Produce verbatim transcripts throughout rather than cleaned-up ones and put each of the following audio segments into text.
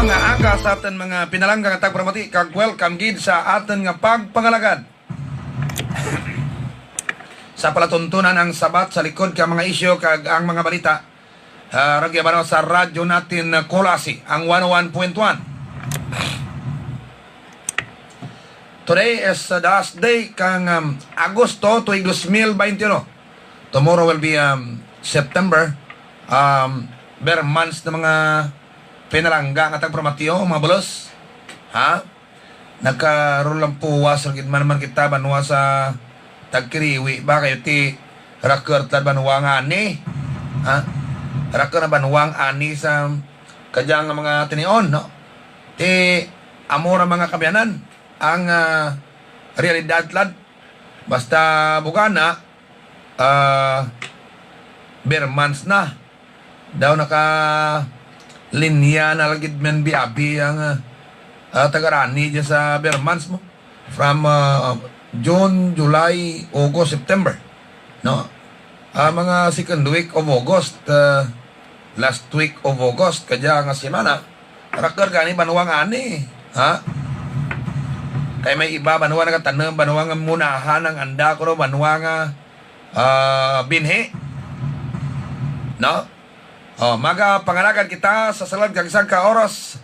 Nga aga sa aton mga pinalangga nga tagparamati, kag welcome gid sa aton nga pagpangalagad. Sa palatuntunan ang sabat sa likod ka mga isyu kag ang mga balita, ah, ragya ba sa radyo natin, ah, Kulasi, ang one oh one point one. Today is, uh, the last day kang, um, Agosto, tuig dos mil bainti uno. Tomorrow will be, um, September. Um, ber months na mga pinalangga nga tagparamati, mga bulos. Ha? Nagkaroon lang puwas, gid man, man kita, banwa sa tagkiriwi ba kayo ti raker tlad banwa nga ani. Ha? Raker na banwa nga ani sa kadya nga mga tinion, no? Ti amo ra mga kaabyanan ang, ah, realidad tlad. Basta bugana, ah, ber months na. Daw naka linya na lagid man biabi ang, ah, ah, tagarani dyan sa ber months mo. From, ah, June, July, August, September. No? Ah, mga second week of August, ah, last week of August, kadya nga semana, raker gani banwa nga ani, ha? Kay may iba banwa nagatanom, banwa nga munahan ang anda, kuno banwa nga, ah, binhi. No? Oh, magapangalagad kita sa sulod kag isang ka oras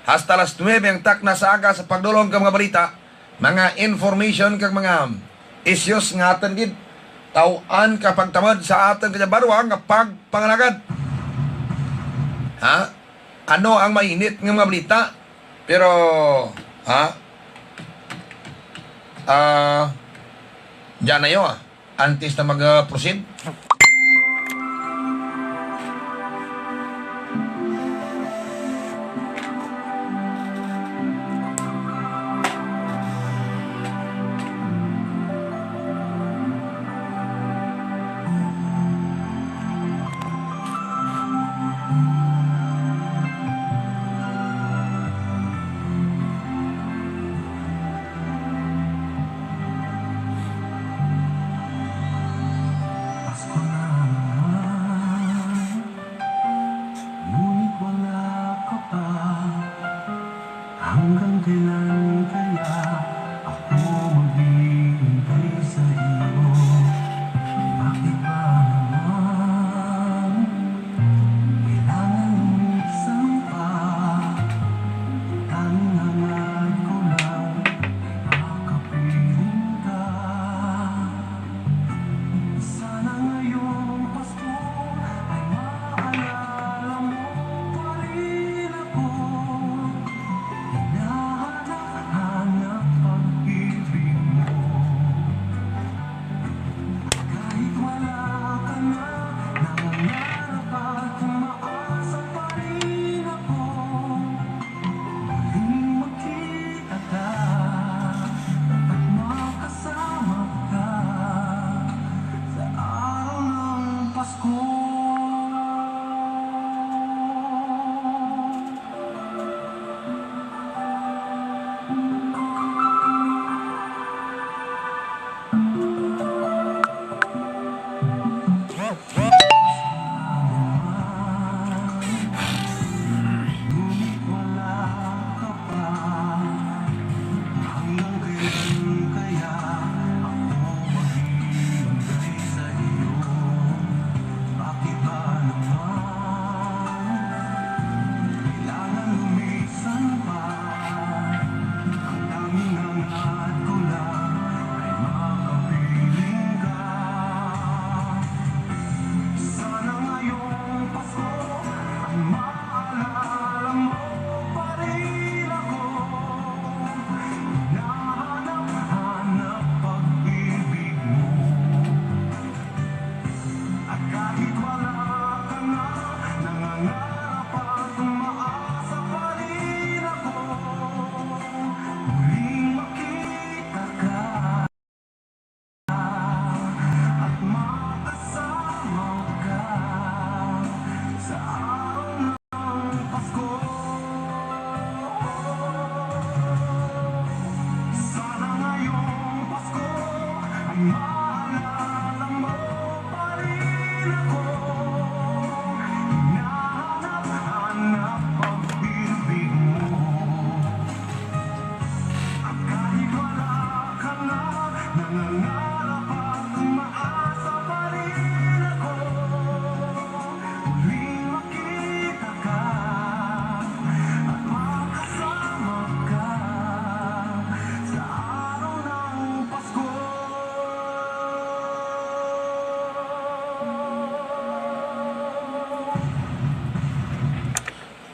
hasta alas nuebe ang takna sa aga sa pagdulong ka mga balita, mga information kag mga issues nga aton gid taw-an ka pagtamod sa aton kanya banwa nga pagpangalagad. Ha? Ano ang mainit nga mga balita? Pero, ha? Ah, diyan na yun, ah. Antes na mag-proceed.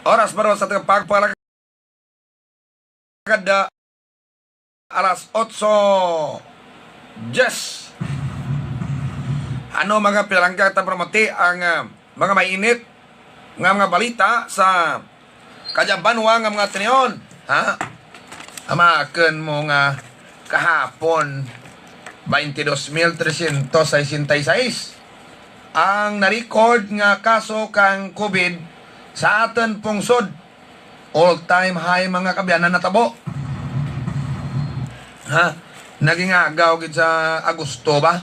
Oras para sa ating pagpalakad, ah, alas otso diyes. Ano, mga pinalangga, ta pramati ang, ah, mga mainit nga mga balita sa kadya banwa nga mga tinion, ha? Amaken mo nga kahapon, twenty-dos mil trescientos sesenta y seis ang na-record nga kaso kang COVID sa aton pungsod. All-time high, mga kaabyanan, natabo. Ha? Naging agaw gid sa Agosto ba?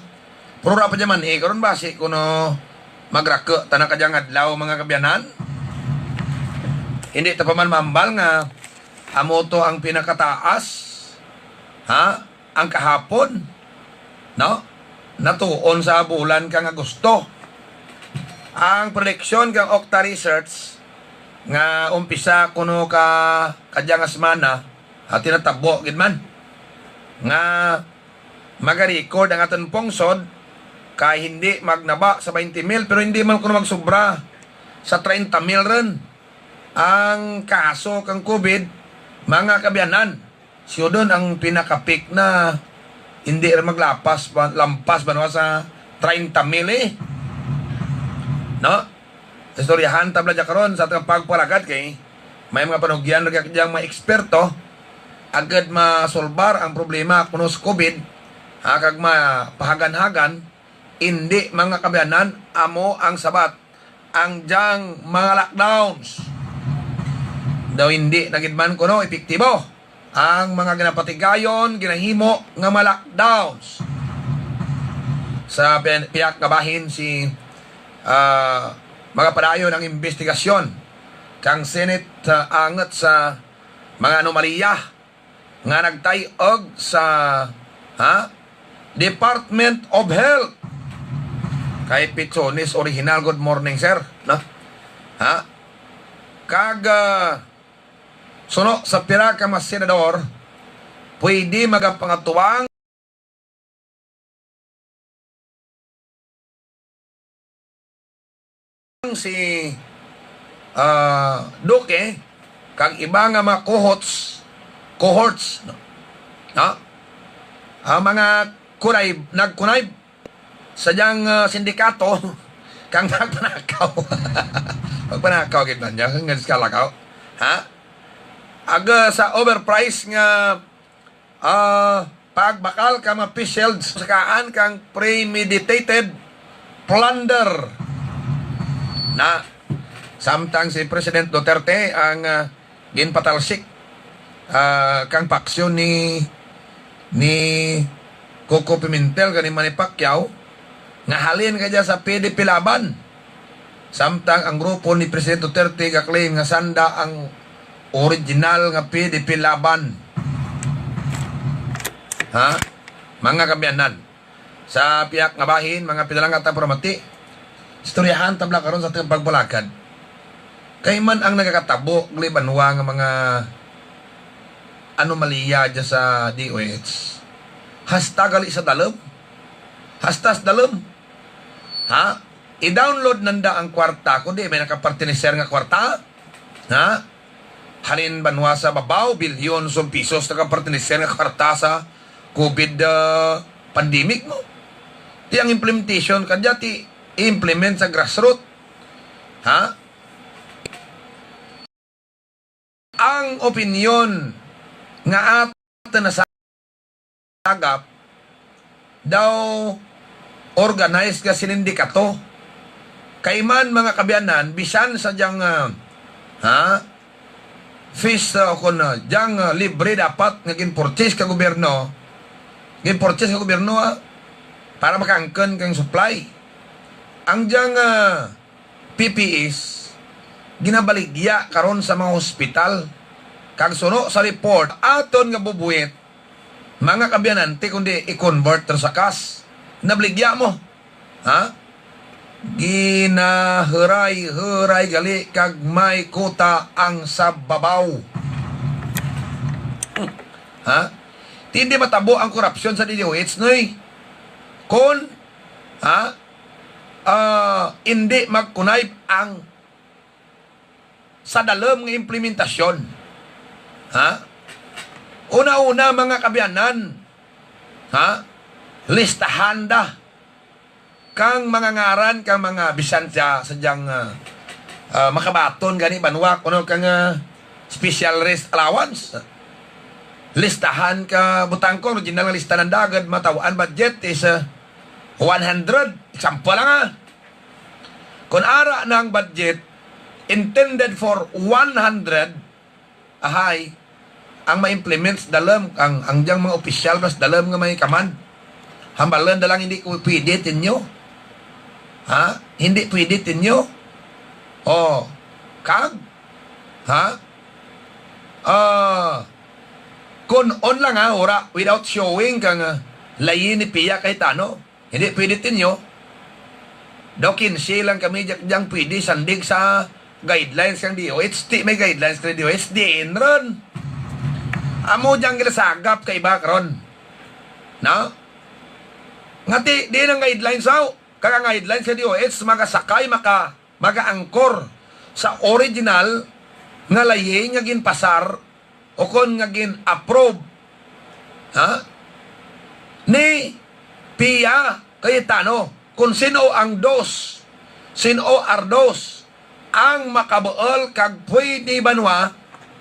Pero wala pa dyan man, eh, karon ba si kuno magrake ta na kadyang adlaw, mga kaabyanan? Hindi ta pa man mambal nga amo to ang pinakataas, ha? Ang kahapon, no? Natuon sa bulan kang Agosto. Ang prediction kang Octa Research nga umpisa kuno ka kadya nga semana, at tinatabo gid man nga maga-record ang aton pungsod, kay hindi magnaba sa twenty mil, pero hindi man kuno magsubra sa treinta mil rin ang kaso kang COVID, mga kaabyanan. Siudon ang pinaka-peak na hindi ra maglapas pa, lampas ba, no, sa treinta mil, eh. No? Istoryahan ta bala dya karon sa atong pagpalagad kay may mga panugyan ra gyud ang mga eksperto agud masolbar ang problema kuno sa COVID, ha, kag mapahagan-hagan, indi, mga kaabyanan, amo ang sabat ang dyang mga lockdowns. Daw hindi na gid man kuno epektibo ang mga ginapatigayon, ginahimo nga mga lockdowns. Sa pi-, pihak nga bahin si, ah, magapadayon ang imbestigasyon kang Senate, ah, angot sa mga anomalya nga nagtay-og sa, ha, Department of Health. Kay Pichones original, good morning, sir, no? Ha? Kag, ah, suno sa pira ka mga senador, pwede magapangatuwang si, ah, Duque kag iba nga mga cohorts, cohorts, no? Ha? Ang mga kunayb, nagkunayb sa dyang, ah, sindikato kang nagpanakaw. Magpanakaw gid man dyan, kang nagkalakaw. Ha? Aga sa overprice nga, ah, pagbakal ka mga face shields, sakaan kang premeditated plunder na samtang si President Duterte ang, ah, ginpatalsik, ah, kang paksyon ni, ni Coco Pimentel kag ni Manny Pacquiao nga halin ka dyan sa P D P Laban. Samtang ang grupo ni Presidente Duterte ga-claim nga sanda ang original nga P D P Laban. Ha? Mga kaabyanan, sa pihak nga bahin, mga pinalangga ta pramati, istoryahan ta bala karon sa ating pagpalakad. Kay man ang nagakatabo, gali banwa nga mga anomalya dyan sa D O H. Hasta gali sa dalom. Hasta sa dalom. Ha? I-download nanda ang kwarta, kundi may nakapartiniser nga kwarta. Ha? Halin banwa sa babaw, bilyon sa pisos nakapartiniser nga kwarta sa COVID, ah, pandemic mo. Ti ang implementation kadya, ti i-implement sa grassroot. Ha? Ang opinyon nga aton nasagap daw organized nga sindikato. Kay man, mga kaabyanan, bisan sa dyang, ah, ha? Fees, ah, kun, ah, dyang, ah, libre dapat nga gin-purchase ka gobyerno, gin-purchase ka gobyerno, ah, para makaangkon kang supply. Ang dyang, ah, P P Es, ginabaligya karon sa mga hospital. Kag suno sa report, aton nga bubuit, mga kaabyanan, ti kundi i-convert ra sa cash. Nabaligya mo. Ha? Ginahuray-huray gali kag may kuta ang sa babaw. Ha? Ti hindi matabo ang korupsyon sa D O H, noy. Kon, ha? Ah, hindi magkunayb ang sa dalom nga implementasyon. Ha? Una-una, mga kaabyanan, ha? Listahan da kang mga ngaran kang mga bisan sa, sa diyang, ah, ah, makabaton gani banwa kuno kang, ah, special rest allowance. Listahan ka butang ko, original nga lista ng dagad, mataw-an budget is, ah, one hundred. Example lang, ah. Kung ara na ang budget intended for one hundred, ahay, ang ma-implement sa dalom, ang, ang diyang mga opisyal mas dalom nga may kaman. Hambalan na lang, hindi ko pwede tinyo. Ha? Hindi pwede tinyo. Oh, kag? Ha? Ah, kun on lang, ha, ora, without showing kang, ah, layi ni Pia kay Tano. Hindi pwede tinyo. Daw kinse lang kami dyak-, dyang pwede sandig sa guidelines kang D O H. Ti may guidelines kang D O H, diin ron. Amo dyang ginasagap kay iba karon. No? Nga ti, di nang guidelines, aw. Kag ang guidelines sa D O H, magasakay, maka, magaangkor sa original nga layi nga ginpasar o kon nga gin-approve, ha, ni Pia Cayetano, kung sino ang dos, sino are those ang makabuol kag pwede banwa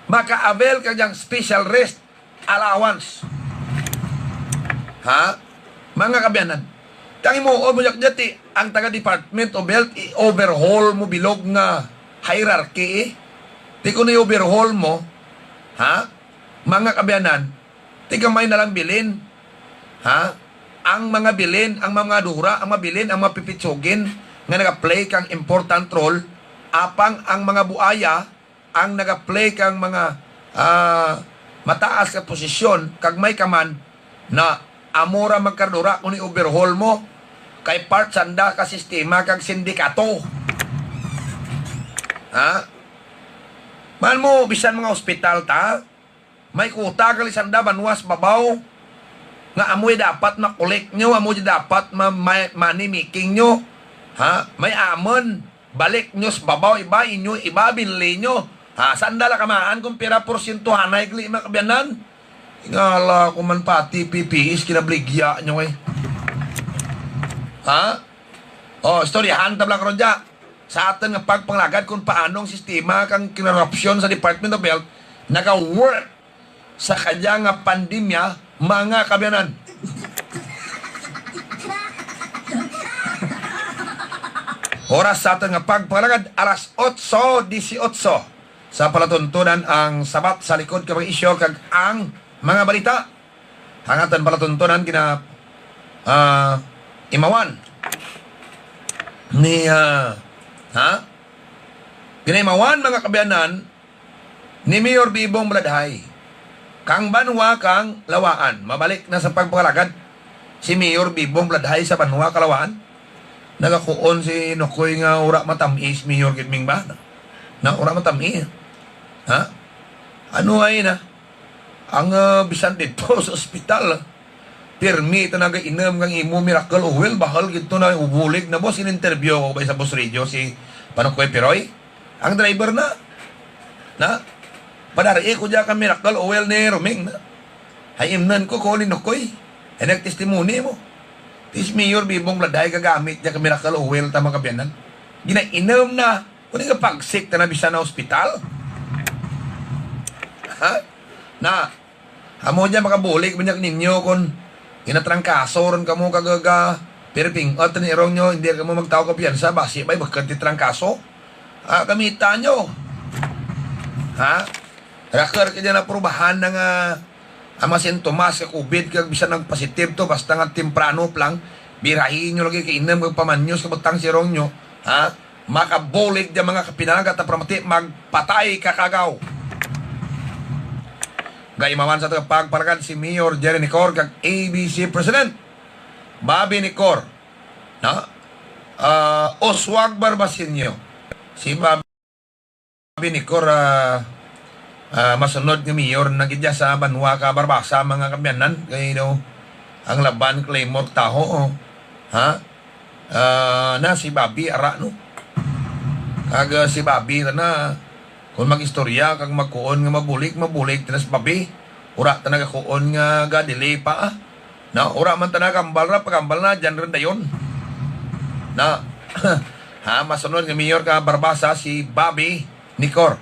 maka-avail kag diyang special rest allowance. Ha? Mga kaabyanan, kang himuon mo yak dati, ang taga Department of Health, i-overhaul mo bilog nga hierarchy, eh. Di ko na i-overhaul mo, ha? Mga kaabyanan, di gamay na lang bilin, ha? Ang mga bilin, ang mga dura, ang mga bilin, ang mga pipitsugin nga nag-play kang important role, apang ang mga buaya, ang nagaplay kang mga, ah, mataas nga posisyon kag may kaman na amo ra magkardura kung i-overhaul mo, kay part sanda ka sistema kag sindikato. Ha? Man mo, bisan mga ospital ta, may kuta gali sanda banwas babaw nga amoy dapat makolek nyo, amoy dapat ma-, ma-, money making nyo. Ha? May amon. Balik nyo sa babaw, iba inyo, iba binli nyo. Ha, sanda la kamaan kung pira porsyento hanay gali, mga kaabyanan. Ingala ko man pati P P S, kinabligya nyo, eh. Ha? Oh, istoryahan ta bala karon dya. Sa aton nga pagpangalagad kung paano ang sistema kang korupsyon sa Department of Health naga-work sa kadya nga pandemya, mga kaabyanan. Oras sa aton nga pagpangalagad, alas otso disiotso. Sa palatuntunan ang sabat sa likod ka mga isyu kag ang mga balita. Ang aton palatuntunan gina, ah, imawan ni, ah, ha? Ginaimawan, mga kaabyanan, ni Mayor Bibong Baladhay, kang banwa kang Lawaan. Mabalik na sa pagpangalagad si Mayor Bibong Baladhay sa banwa ka Lawaan. Nagakuon si Nokoy nga ura matamis, Mayor gid ming ba? Na ura matamis. Ha? Ano ay na? Ang, ah, bisan dito sa ospital, pirmi ito nagainom kang imo miracle oil, bahal gid to na ubulig na, boss. In-interview ko ba sa Boss Radio si Panokoy Piroy? Ang driver na. Na? Padari ko dyan ka miracle oil ni Roming na. Ay imnan ko ko ni Nokoy. Ay nagtestimony mo. Tis Mayor Bibong Bladay gagamit dyan ka miracle oil ta mga kaabyanan. Ginainom na. Kung nga pagsik ta na bisan na ospital. Ha? Na, amo dyan makabulig man dyan ninyo kung ginatrangkaso ron kamo kagaga, pirping at ni irong nyo, hindi kamo magtao ka piyansa, basi ba'y magkanti trangkaso? Ah, gamita nyo. Ha? Rakar ka dyan na prubahan na nga ang mga sintomas ka covid kag bisan nag positive to, basta nga temprano pa lang, birahin nyo lagi kay inem kag pamanyos ka butang sirong nyo, ha? Makabulig dyan mga kapinalagat na pramati, magpatay ka kagaw. Gaimawan sa tagapagpalagad si Mayor Jerry Nicor kag A B C President Bobby Nicor, no? Ah, Oswag Barbasinyo. Si Bobby Nicor, ah, ah, masunod nga mayor na gid dya sa banwa ka Barbaza, mga kaabyanan. Kay, no, ang laban Claymore taho, oh. Ha? Ah, na si Bobby, ara, no? Kag, ah, si Bobby na, Kung mag-istorya kag magkuon nga mabulig, mabulig ta na sa babi. Ura ta nagakuon nga ga-delay pa, ah. No, ura man ta nagambal ra, pagambal na, dyan rin dayon. Na, ha, masunod nga mayor ka Barbaza, si Bobby Nicor.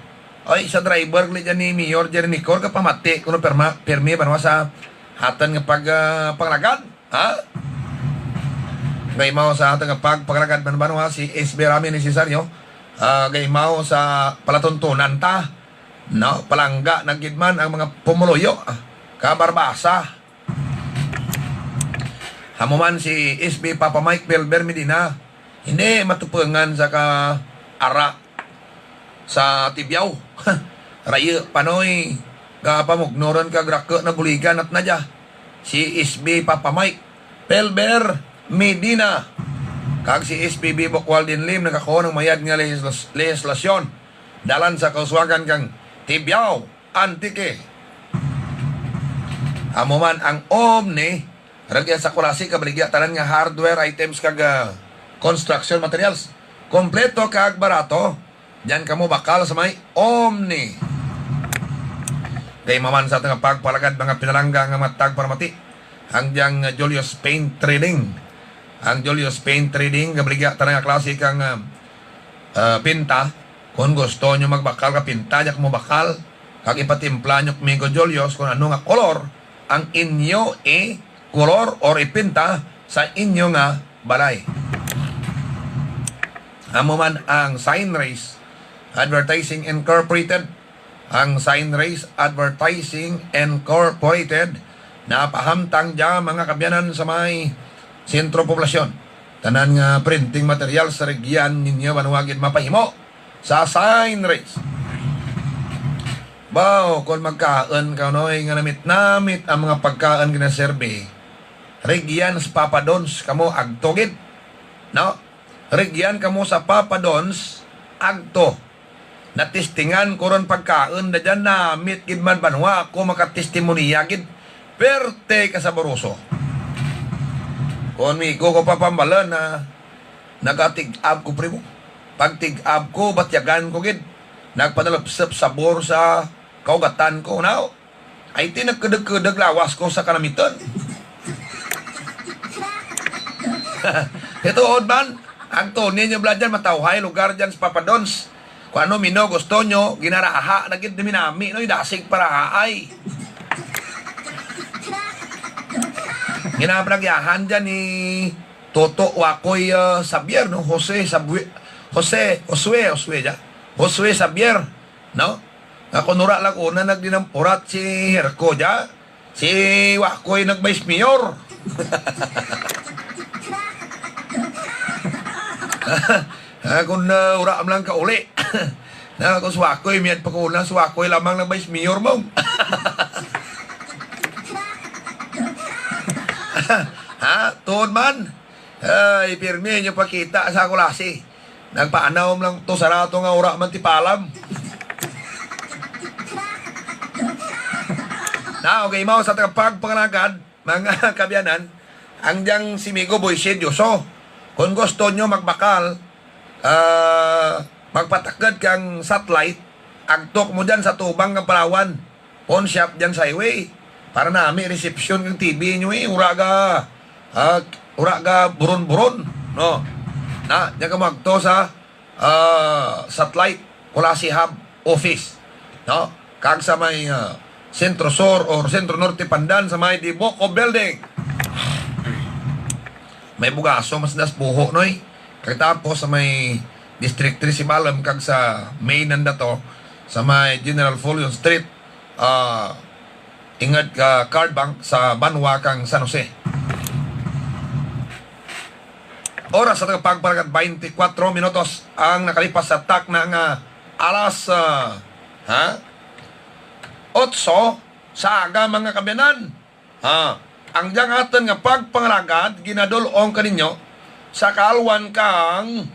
Oy, sa driver gali dyan ni Mayor Jerry Nicor, kapamati, kuno perma, permi, banwa sa hatan nga pag, ah, panglagad. Ha? Gaimaw sa aton nga pagpangalagad man banwa si S B Rami ni Cesario. Ah, gaimaw sa palatuntunan ta. No, palangga na gid man ang mga pumuluyo, ah, ka Barbaza. Amo man si S B Papa Mike Pelber Medina, hindi matupungan sa ka ara sa Tibiao. Rayo panoy, gapamugnoron kag rako na buligan at nadya. Si S B Papa Mike, Pelber Medina, kag si S B B Bukwal Dinlim nagkakuha ng mayad nga legislas-, legislasyon dalan sa kauswagan kang Tibiao, Antique. Amo man ang Omni, ragyan sa Kulasi, kabaligya tanan nga hardware items kag, ah, construction materials. Kompleto kag barato. Diyan kamo bakal sa may Omni. Kay maman sa aton nga pagpalagad, mga pinalangga nga matag paramati. Ang diyang, uh, Julius Paint Trading. Ang Julius Paint Trading, gabaligya tanan nga klase kang, uh, uh, pinta. Kung gusto nyo magbakal ka pinta, diyan kamo bakal. Kag ipatimpla nyo kami ko Julius kung ano nga kolor ang inyo i-kolor or ipinta sa inyo nga balay. Amo man ang Sign Race Advertising Incorporated. Ang Sign Race Advertising Incorporated napahamtang dya, mga kabyanan, sa may sentro poblasyon. Tanan nga printing material sa region ninyo, banwa gid mapahimo sa Sign Race. Baw, kung magkaon ka, noy, nga namit-namit ang mga pagkaon ginaserbi, Rugyan sa Papa Don's kamo agto gid, no? Rugyan kamo sa Papa Don's agto. Natistingan ko ron pagkaon na dyan, namit gid man, banwa ako makatestimonya gid. Perte ka saboroso. Kon migo ko pa pambalan na nagatig-ab ko, primo. Pagtig-ab ko, batyagan ko gid. Nagpanalapsap sabor sa kaugatan ko. Now, ay, ti nagkudog-kudog lawas ko sa kanamiton. Ituod man, ang tuni nyo bala dyan, matawhay lugar dyan sa Papa Don's. Kung ano mino gusto nyo, ginaraha na gid ni minami, no, dasig para haay. Ginapalagyahan dyan ni Toto Wakoy, ah, Xavier, no? Jose Xavier, Jose, Josue, Josue dyan. Josue Xavier, no? Nga kung ura lang una nagdinampurat si Herco dya, si Wakoy nag-vice mayor. Ah, kung, ah, ura man lang kauli. Na kung si Wakoy, miyad pa ko una, si Wakoy lamang nag-vice mayor mo. Ha? Tuod man? Ay, pirmi nyo pakita sa Kulasi. Nagpaanaw lang to sa rato nga ura man tipalam. Na, okay, mao sa tagapagpangalagad, mga kabyanan, ang diyang si Migo Boy Sidioso. Kung gusto nyo magbakal, ah, magpatakad kang satellite, agtok mo dyan sa tubang kang Palawan. Pawn shop dyan sa highway. Para nami reception ng T V nyo eh. Ura ga, ah, ura ga buron-buron, no? Na, dyan ka magto sa, ah, satellite, Culasi Hub office, no? Kag sa may, ah, Centro Sur or Centro Norte Pandan sa may Diboco Building. May bugaso mas nas buho, noy. Kag tapos sa may District three si Balam kag sa main nanda to, sa may General Fullon Street, ah, ingad ka Card Bank sa banwa kang San Jose. Oras sa tagapagpalagat, twenty-four minutos ang nakalipas sa takna nga alas, ah, ha? Otso sa aga, mga kabyanan. Ha? Ang diyang aton nga pagpangalagad, ginadul-ong kaninyo sa kaalwan kang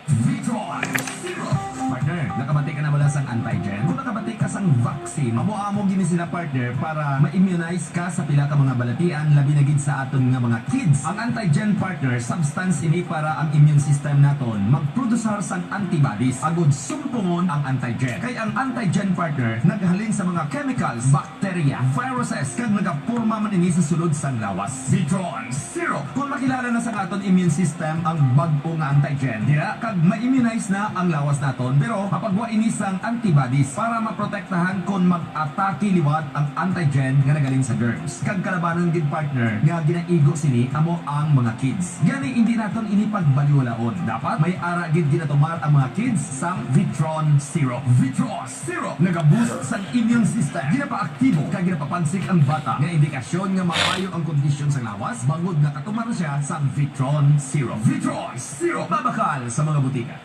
Vitroy Syrup. Partner, nakabati ka na bala sang antigen? Kung nakabati ka sang vaccine, amo-amo gid sila, partner, para ma-immunize ka sa pila ka mga balatian, labi na gid sa aton nga mga kids. Ang antigen, partner, substance ini para ang immune system naton magprodusar sang antibodies agud sumpungon ang antigen. Kay ang antigen, partner, naghalin sa mga chemicals, bacteria, viruses, kag nagaporma man ini sa sulod sang lawas. Vitron Zero. Kung makilala na sa aton immune system ang bag-o nga antigen, dira kag ma-immunize na ang lawas naton, pero mapagwa ini sang antibodies para maprotektahan kon mag-atake liwat ang antigen nga nagaling sa germs. Kag kalabanan gid, partner, nga ginaigo sini amo ang mga kids. Gani, hindi naton ini pagbaliwalaon. Dapat may ara gid ginatumar ang mga kids sang Vitron Zero. Vitron Zero nagaboost sang immune system. Ginapaaktibo kag ginapapansik ang bata, nga indikasyon nga maayo ang kondisyon sang lawas bangod nga katumar na siya sang Vitron Zero. Vitron Zero, mabakal sa mga butika.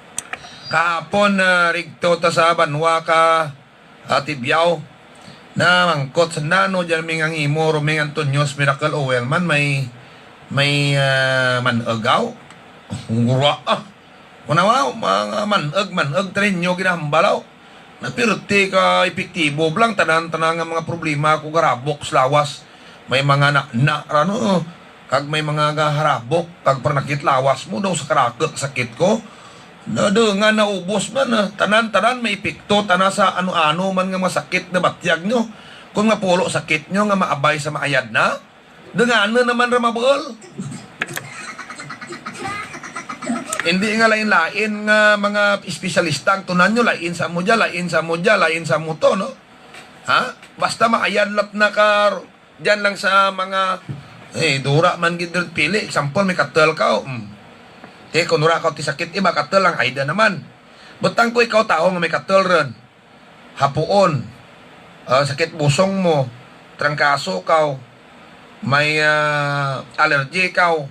Kahapon, ah, rigto ta sa banwa ka, ah, Tibiao. Namangkot sa nano dyan, Ming, ang imo, Roming Antonio's Miracle Oil man, may, may, ah, man-agaw. Ura, ah. Kunawa, mga man-ag, man-ag, trenyo, ginahambalaw. Napirti ka epektibo lang, tanan-tanan nga mga problema ko garabok sa lawas. May mga na, na, ano, kag may mga gaharabok, kag parnakit lawas mo daw sa karakot sakit ko. Nadungan, naubos man, ah. Tanan-tanan may epekto, tana sa ano-ano man nga mga sakit na batyag nyo. Kung nga pulo sakit nyo nga maabay sa maayad na, dunganon naman ra mabuol. Hindi nga lain-lain nga mga espesyalista ang tunan nyo, lain sa mo dya, lain sa mo dya, lain sa mo to, no? Ha? Basta maayad lat na ka, dyan lang sa mga, eh, dura man gid pili. Example, may katel ka, oh, mm. Kaya kung wala ka ti sakit, iba katel lang, ay da naman. Butang ko ikaw tao nga may katel ron. Hapuon, ah, sakit busong mo, trangkaso kaw, may, ah, allergy kaw,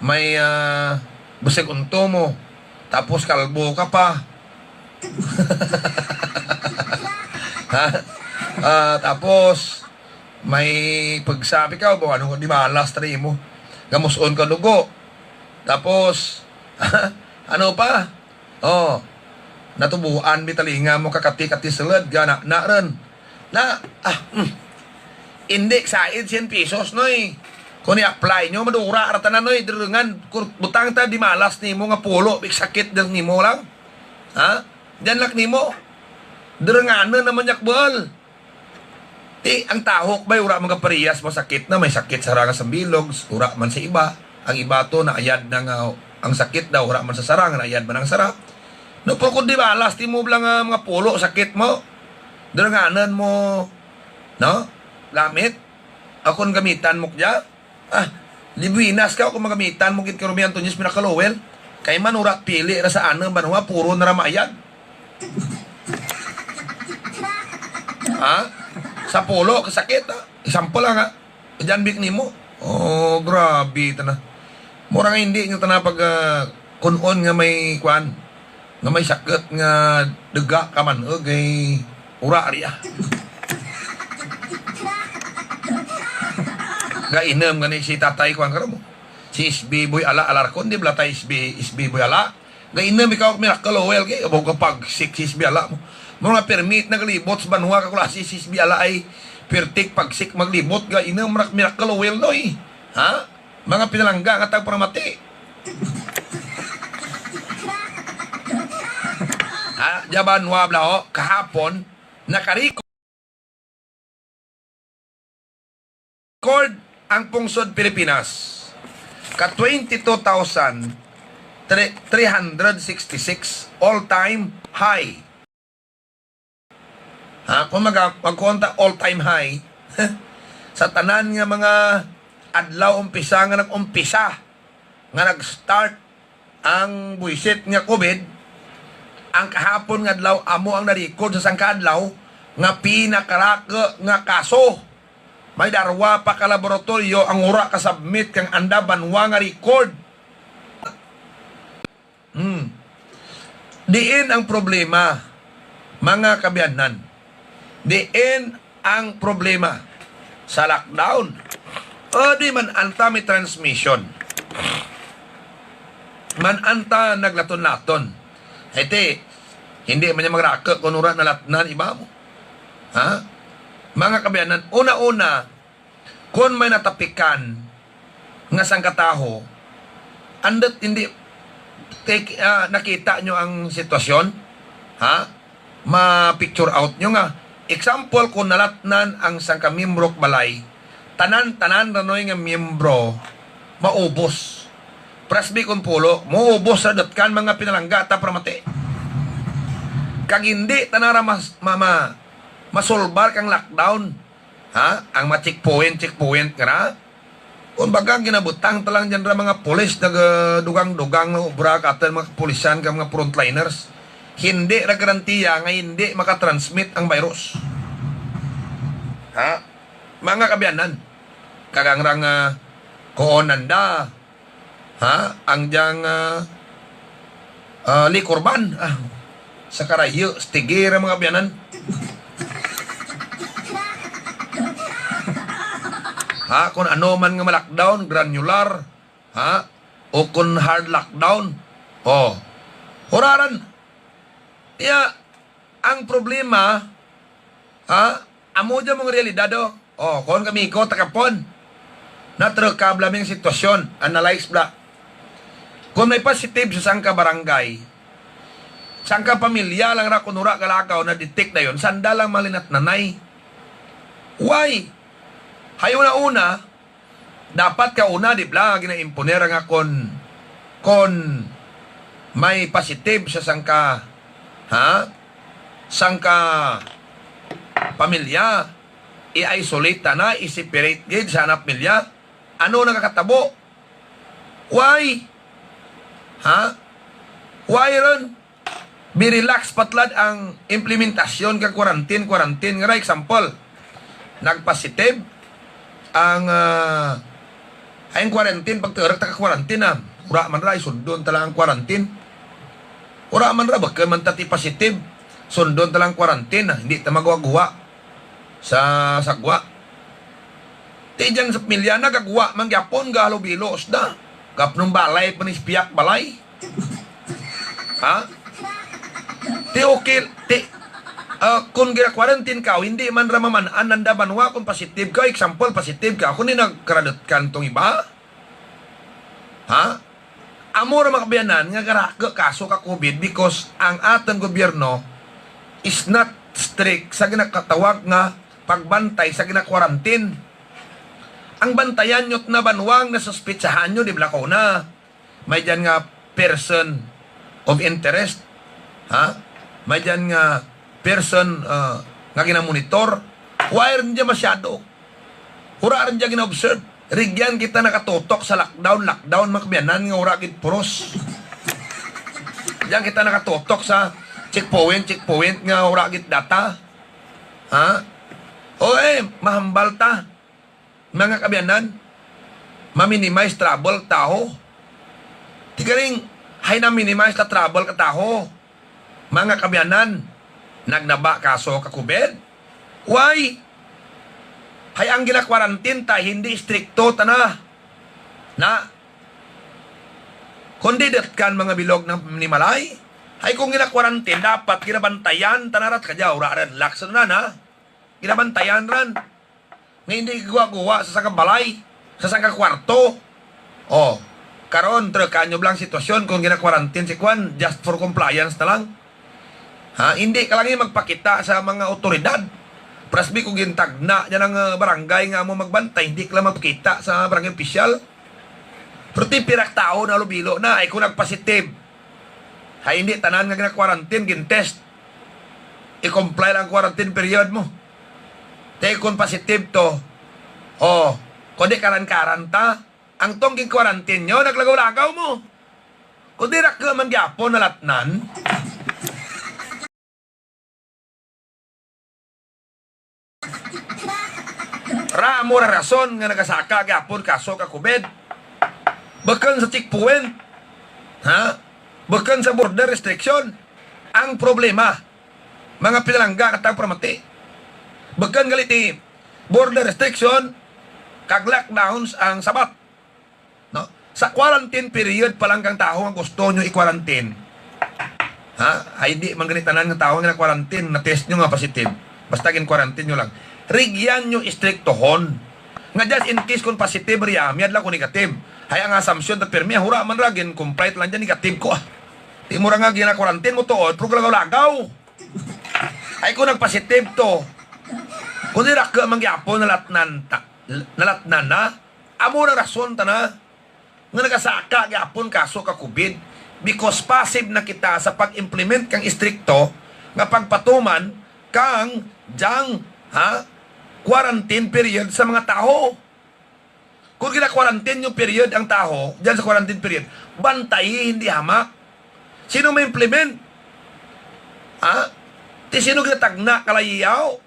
may, ah, busig unto mo, tapos kalbo ka pa. Ha? Ah, tapos, may pagsabi ka, o ano, di malas tari mo. Gamuson ka dugo. Tapos, ano pa? Oh, natubuan mi talinga mo kakati-kati sulod, gana, na ron. Na, ah, mm. Hindi, said siyam pisos, noy. Kung i-apply nyo, madura ra tanan, noy. Direngan, kur-, butang ta, di malas nimo nga pulo, big sakit din nimo lang. Ha? Diyan lang nimo. Direnganon naman yak buhal. Ti, ang tahok bay, ura man ka parehas, masakit na, may sakit sa harang sa bilog, ura man sa iba. Ang iba to, naayad na nga, ang sakit daw, ura man sa sarang, naayad man ang sara. No, pero kung di balas, ti mo lang nga mga pulo, sakit mo. Direnganon mo, no? Gamit. Akon gamitan mo kya. Ah, di buenas ka kung magamitan mo gid kay Romeo Antonio's Miracle Oil. Kay man ura pili ra sa anang banwa, puro na ra maayad. Ha? Sa pulo, kasakit, ha? Example lang, ha? Diyan bik nimo. Oh, grabe, tana. Mura nga hindi nyo tana pag, ah, kun-on nga may, kwan, nga may sakit nga duga ka man, o kay ura riya. Gainom gani si tatay, kwan, karon mo. Si S B Boy Ala, Alarcon, di bala tay S B, S B Boy Ala? Gainom ikaw, Miracle Oil, kay abo ka pagsik si S B Ala mo. Mo nga permit naglibot sa banwa ka klase si S B Ala ay pirtik pagsik maglibot, gainom ra Miracle Oil, noy. Ha? Mga pinalangga nga tagparamati. Ha? Jabanwa, blaho, kahapon, nakarecord ang pungsod Pilipinas ka twenty-two thousand three hundred sixty-six, all-time high. Ha? Kung maga-, magkuha ta all-time high, sa tanan nga mga adlaw umpisa nga nag-umpisa, nga nag-start ang buisit nga COVID, ang kahapon nga adlaw amo ang na-record sa sangka adlaw nga pinakarako nga kaso. May darwa pa ka laboratoryo ang wara ka-submit kang anda banwa nga record. Hmm. Diin ang problema, mga kaabyanan? Diin ang problema? Sa lockdown? O di man anta may transmission? Man anta naglaton-laton? Iti, hindi man niya magrako kung ura nalatnan iba mo. Ha? Mga kaabyanan, una-una, kon may natapikan nga sangkatawo, andut hindi take, ah, nakita nyo ang sitwasyon, ha? Ma-picture out nyo nga. Example, kung nalatnan ang sangka miyembro ka balay, tanan-tanan ra noy nga miyembro maubos. Presby kon pulo, maubos ra dutkan mga pinalangga ta pramati. Kag hindi tanan ra mas, ma, ma, masulbar kang lockdown. Ha? Ang mga checkpoint, checkpoint nga ra. Kung baga, ginabutang ta lang dyan ra mga pulis, nagadugang-dugang nga obra ka aton mga kapulisan ka mga frontliners. Hindi ra garantiya nga hindi makatransmit ang virus. Ha? Mga kaabyanan, kagang ra nga kuon nanda, ha? Ang diyang, ah, ah, liquor ban. Ah, sa karayo, stigir ang mga biyanan. Ha? Kung ano man nga ma-lockdown, granular, ha? O kung hard lockdown. Oh. Huraran. Iya, ang problema, ha? Amo dyan mong realidad, oh. Oh, kon kami ko, takapon. Natrukab laming sitwasyon. Analyze bla. Kung may positive sa sangka barangay, sangka pamilya lang ra kung ura kalakaw na detect na yon, sanda lang malinat nanay. Why? Hay una-una, dapat ka una, di bla, ginaimponer nga kon, kon may positive sa sangka, ha? Sangka pamilya, i-isolate ta na, i-separate gid sa anak milya. Ano nakakatabo? Why? Ha? Why ron? Be relax patlad ang implementasyon kang quarantine, quarantine. Nga ra, example, nagpositive ang, ah, ay, ang quarantine, pagturak ta ka quarantine, ah. Ura man ra, isundon ta lang ang quarantine. Ura man ra, bakit man ta ti positive? Sundon ta lang quarantine, ah. Hindi ta maguwa-guwa sa sagwa. Ti dyan sa pamilya, nagagwa man gyapon, gahalubilo, usda. Kapnong balay, panispiyak balay. Ha? Ti okay, ti, ah, kung gina-quarantine ka, hindi man ra maman-an nanda banwa kung positive ka. Example, positive ka. Kung di nagkaradot ka nitong iba, ha? Amo ra mga kaabyanan nga garako kaso ka COVID because ang aton gobyerno is not strict sa ginakatawag nga pagbantay sa gina-quarantine. Ang bantayan nyo na banwang nasuspitsahan nyo, di ba, ko na? May dyan nga person of interest, ha? May dyan nga person, ah, nga ginamonitor. Why rin dyan masyado? Wala rin dyan gina-observe. Rigyan kita nakatutok sa lockdown, lockdown, mga kaabyanan, nga wala gid puros. Diyan kita nakatutok sa checkpoint, checkpoint nga wala gid data. Ha? O, eh, mahambal ta, mga kaabyanan, ma-minimize travel taho. Ti galing, hay na-minimize ta travel ka taho. Mga kaabyanan, nagnaba kaso ka COVID? Why? Hay ang gina-quarantine ta, hindi istrikto ta na. Na, kundi datkan mga bilog ng panimalay. Hay kung gina-quarantine, dapat ginabantayan ta na rat kadya, ura ran, relax na na. Ginabantayan ran. Nga hindi guwa-guwa sa sangka balay, sa sangka kwarto. Oh, karon, trukan nyo lang sitwasyon kung gina-quarantine si Kwan, just for compliance na lang. Ha, hindi ka lang yung magpakita sa mga otoridad. Prasbi kung gintagna niya ng, ah, barangay nga mo magbantay, hindi ka lang magpakita sa barangay official. Pero ti pirak tao na lubilo na, ay kung nagpositive. Hay hindi tanan nga gina-quarantine, gin-test. I-comply lang quarantine period mo. Te, kung positive to, oh, kundi karan-karan ta, ang tong gin-quarantine nyo, naglagaw-lagaw mo. Kundi ra ka man gyapon nalatnan. Ra mo ra rason nga nagasaka gyapon kaso ka COVID. Bukon sa checkpoint. Ha? Bukon sa border restriction. Ang problema, mga pinalangga katang pramati. Bukon gali ti border restriction, kag lockdowns ang Sabat. No? Sa quarantine period pa lang kang tawo nga gusto nyo i-quarantine. Ha? Ay di man gani tanan nga tawo nga na-quarantine, na-test nyo nga positive. Basta gin-quarantine nyo lang. Rigyan nyo istriktohon. Nga just in case kung positive riya, miyadla ko negative. Hay ang assumption ta pirmi, hura man ra, gin-comply lang dyan, negative ko, ah. Di mo ra nga gina-quarantine mo tuod, pero lagaw-lagaw. Ay kung nag-positive to, kung di ra ka man gyapon nalatnan ta, nalatnan na, amo na rason ta na nga nagasaka gyapon kaso ka COVID, because passive na kita sa pag-implement kang istrikto nga pagpatuman kang dyang, ha, quarantine period sa mga tawo. Kung gina-quarantine yung period ang tawo, dyan sa quarantine period, bantayi, hindi hamak. Sino ma-implement? Ha? Ti sino ginatagna kalayaw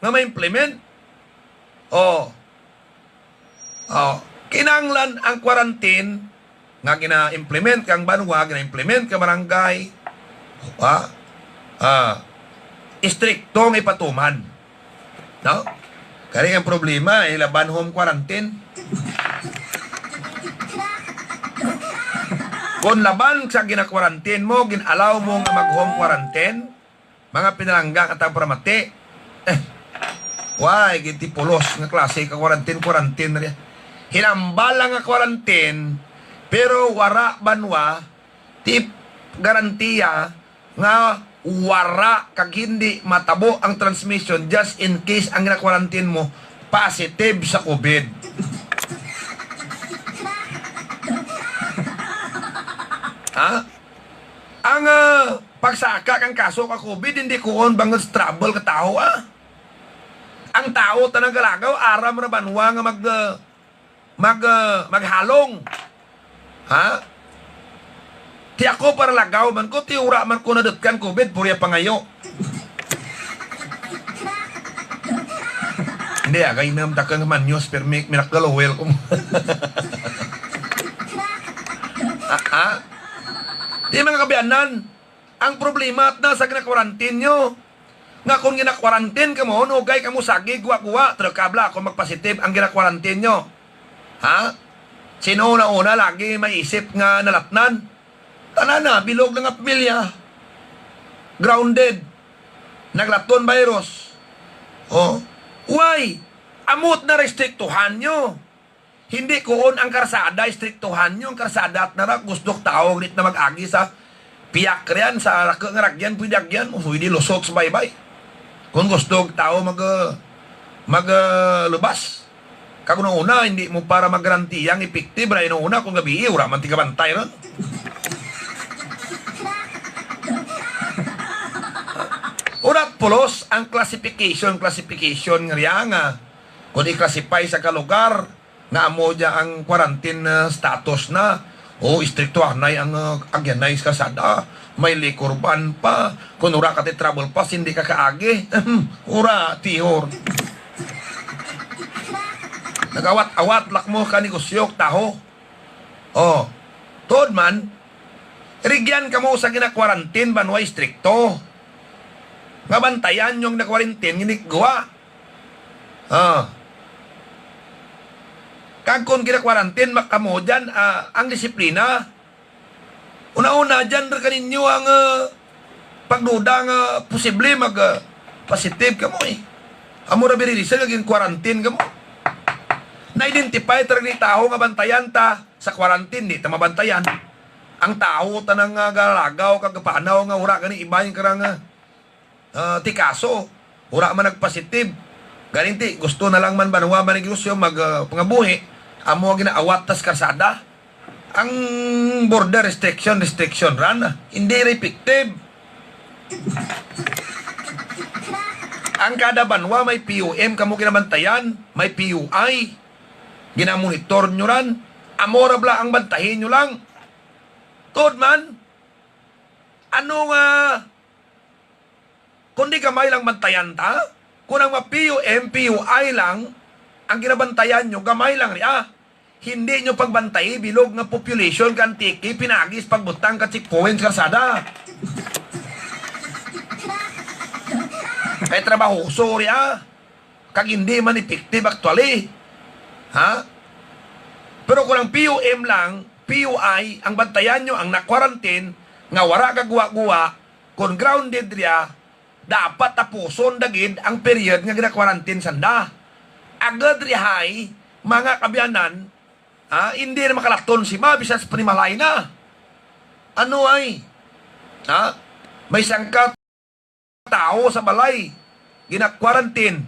nga ma-implement? Oh. Oh. Kinahanglan ang quarantine nga gina-implement kang banwa, gina-implement ka barangay, ha? Ah, istrikto nga ipatuman. No? Kani ang problema, eh, laban home quarantine. Kung laban sa gina-quarantine mo, gin-allow mo nga mag-home quarantine, mga pinalangga ka tang paramati. Eh, why, giti pulos nga klase ka quarantine, quarantine na rin. Hinambal lang nga quarantine, pero wara banwa, ti garantiya nga wara kag hindi matabo ang transmission just in case ang gina-quarantine mo positive sa COVID. Ha? Ang, ah, pagsaka kang kaso ka COVID, hindi kuon bangod sa travel ka tawo, ah. Ang tawo ta nagalagaw, aram ra banwa nga mag, ah, mag, ah, maghalong. Ha? Ti ako para lagaw man ko, ti ura man ko nadutkan COVID, purya pangayo. Hindi, agay nam takang manyos, pero mi-, miracle oil ko mo. Ah, ah? Di, mga kabianan, ang problema na sa gina-quarantine nyo. Nga kung gina-quarantine kamo, nugay kamo sagi, guwa-guwa, pero kabla ako magpositive ang gina-quarantine nyo. Ha? Sino una-una lagi may isip nga nalatnan? Tanan na, bilog na nga pamilya. Grounded. Naglaton virus. Oh. Why? Amot na restriktuhan nyo. Hindi kuon ang karsada, istriktuhan nyo ang karsada at nara, gusto tao, grit na mag-agi sa piyak riyan, sa rako nga ragyan, pwede agyan, o pwede lusot sa baybay. Kung gusto tao mag, mag, ah, lubas. Kag una-una, hindi mo para magarantiya ang epektibo, ra una, kung gabi, wala man tigabantay ron. Urat pulos ang classification, classification nga riya nga kung i-classify sa kalugar, nga amo dya ang quarantine, ah, status na. O, istrikto anay ang, ah, agyanay sa kalsada. May liquor ban pa. Kung wala ka ti travel pass, hindi ka kaagi. Ura, tihor. Nagawat-awat lak mo ka negosyo, taho. Oh, tuod man, rigyan kamo sa gina-quarantine banwa istrikto. Nga bantayan yung na-quarantine, ginikwa. Ah. Kag kung gina-quarantine, makamo dyan, ah, ang disiplina. Una-una, dyan ra kaninyo ang, ah, pagduda nga posible mag, ah, positive kamo eh. Amo ra biri, nga gin-quarantine kamo. Na-identify ta ra ni tawo nga bantayan ta sa quarantine, di ta mabantayan. Ang tawo tanang nga galagaw kag gapanaw nga wala gani iba yung karang, ah, ah, tikaso, wala man nagpositive. Galing ti, gusto na lang man banwa man negosyo mag, ah, pangabuhi, amo ang ginaawat tas karsada. Ang border restriction, restriction ran, hindi ra effective. Ang kada banwa may P U M kamo ginabantayan, may P U I, ginamonitor nyo ran. Amo ra bala ang bantahin nyo lang. Tuod man, ano nga Kundi gamay lang bantayan ta. Kung ang mga P U M, P U I lang ang ginabantayan nyo, gamay lang ria. Hindi nyo pagbantayi bilog nga population ka Antique, pinagis pagbutang ka checkpoint sa karsada. Kay trabahoso ria. Kag hindi man effective actually. Ha? Pero kung ang P U M lang, P U I, ang bantayan nyo, ang na-quarantine, nga wala ka guwa-guwa, kung grounded ria, dapat tapuson da gid ang period nga gina-quarantine sanda. Agod rihay, mga kaabyanan, ha, hindi na makalaton si ma bisan sa panimalay na. Ano ay? Ha? May sangka tawo sa balay, gina-quarantine.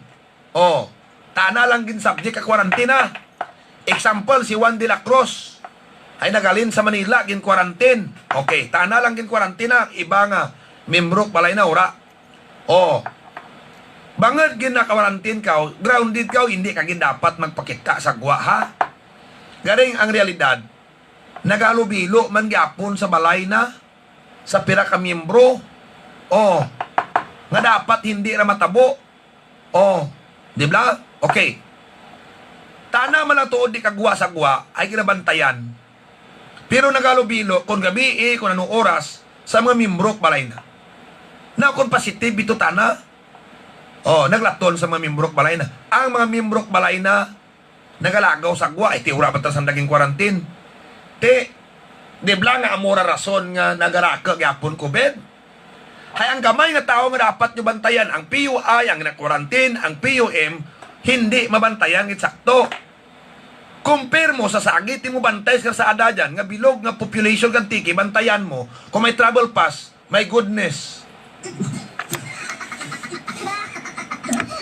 O, tana lang gin-subject ka quarantine, ha. Example, si Juan de la Cruz ay naghalin sa Manila, gin-quarantine. Okay, tana lang gin-quarantine, ha. Iba nga membro balay na, ura. O, bangod gin-quarantine ka, grounded ka, hindi ka gid dapat magpakita sa gwa, ha. Garing ang realidad, nagahalubilo man gyapon sa balay na sa pira ka miyembro. O, nga dapat hindi ra matabo. O, di ba? Okay. Tana man ang tuod di kagwa sa gwa ay ginabantayan. Pero nagahalubilo kung gabii, kung anong oras, sa mga miyembro balay na. Na kung positive ito tana, o, naglaton sa mga miyembro balay na. Ang mga miyembro balay na, nagalagaw sa gwa, eh, ti ura pa ta sa naging quarantine. Ti, di bala nga amo ra rason nga nagaraka gyapon COVID? Hay ang gamay nga tawo nga dapat nyo bantayan, ang P U I, ang na-quarantine, ang P U M, hindi mabantayan gid sakto. Compare mo sa sagit mo bantay sa karsada dyan, nga bilog nga population kang Antique, bantayan mo, kung may travel pass, my goodness.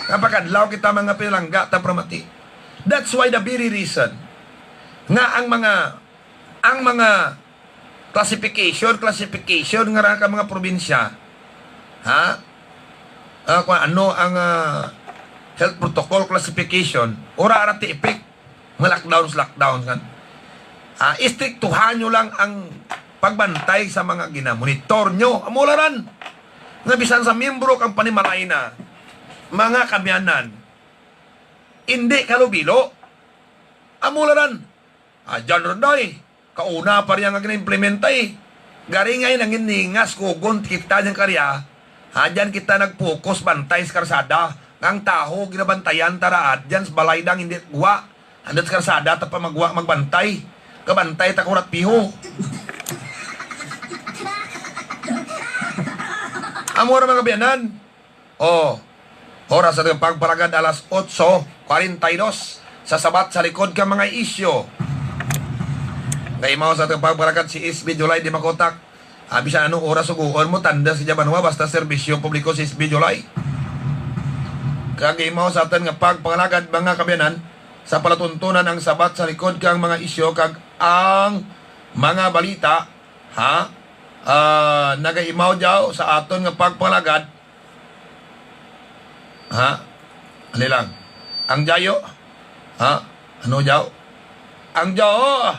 Napakadlaw kita mga pinalangga ta pramati. That's why the very reason nga ang mga, ang mga classification, classification nga ra ka mga probinsya, ha? Ah, kung ano ang, ah, health protocol classification, ura ra ti effect. Mga lockdowns, lockdowns kan. Ah, istriktuhan nyo lang ang pagbantay sa mga ginamonitor nyo. Amo la ran. Nga bisan sa miyembro kang panimalay na, mga kaabyanan, hindi kalubilo. Amo la ran. Ah, dyan ron, doy. Kauna pa riya nga gina-implementa, eh. Gari nga, eh, nanginningas, kugon, kita dyan karya. Ha, dyan kita nag-focus, bantay sa karsada. Nga ang taho, ginabantayan, taraat, dyan sa balay dang, hindi gwa. Andot sa karsada, ta pa magwa, magbantay. Kabantay, ta kurat piho. Amo ra, mga kaabyanan. Oh, oras sa ating pagpalagad, alas otso kwarenta y dos. Sa sabat sa likod ka mga isyu. Kaimaw sa ating pagpalagad si S B July di makutak. Ah, bisan anong oras suguon mo, tanda sa Jabanwa, basta serbisyo publiko si S B July. Kag imaw sa aton nga pagpalagad, mga kaabyanan, sa palatuntunan ang sabat sa likod kang mga isyu kag ang mga balita, ha? Ah, nagaimaw daw sa aton nga pagpalagad, ha? Ali lang. Ang jayo. Ha? Ano jaw? Ang jayo.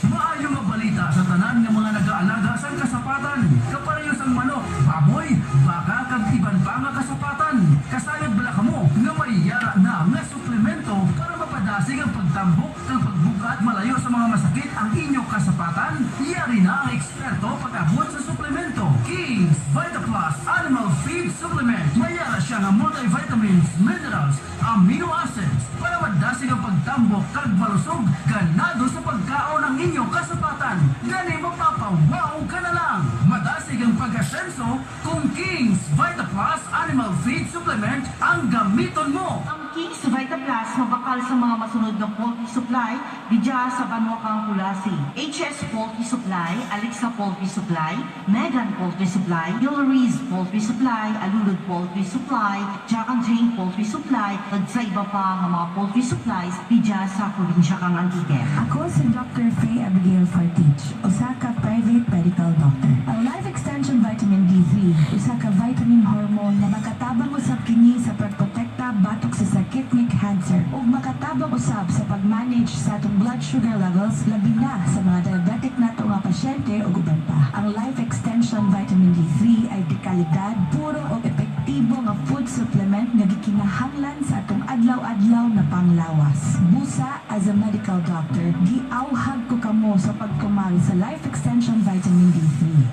Maayo nga balita sa tanan nga mga nagaalaga sang kasapatan, kapareho sang manok, baboy, baka, kag iban pa nga kasapatan. Kasayod bala kamo nga may yara na nga suplemento para mapadasig ang pagtambok kag pagbug-at malayo sa mga masakit ang inyo kasapatan? Yari na ang eksperto pag-abot sa suplemento. King's Vita Plus Animal Feed Supplement. May yara siya nga multivitamins, minerals, amino acids para madasig ang pagtambok kag malusog ganado sa pagkaon ang inyo kasapatan. Gani, mapapa-wow ka na lang. Madasig ang pag-asenso kung King's Vita Plus Animal Feed Supplement ang gamiton mo. Ang King's Vita Plus mabakal sa mga masunod nga poultry supply didya sa banwa kang Culasi: H S Poultry Supply, Alexa Poultry Supply, Megan Poultry Supply, Yulriz Poultry Supply, Alulod Poultry Supply, Jack and Jane Poultry Supply, kag sa iba pa nga mga poultry supplies didya sa probinsya kang Antique. Ako si Doctor Faye Abigail Fartich, usa ka private medical doctor. Ang Life Extension Vitamin D three, usa ka vitamin hormone nga makatabang usab kini sa pagprotekta batok sa sakit nga cancer, ug makatabang usab sa pag-manage sa atong blood sugar levels, labi na sa mga diabetic nato nga pasyente ug uban pa. Ang Life Extension Vitamin D three ay dekalidad, puro ug epektibo nga food supplement nga gikinahanglan sa atong adlaw-adlaw na panglawas. Busa, as a medical doctor, giawhag ko kamo sa pagtuman sa Life Extension Vitamin D three.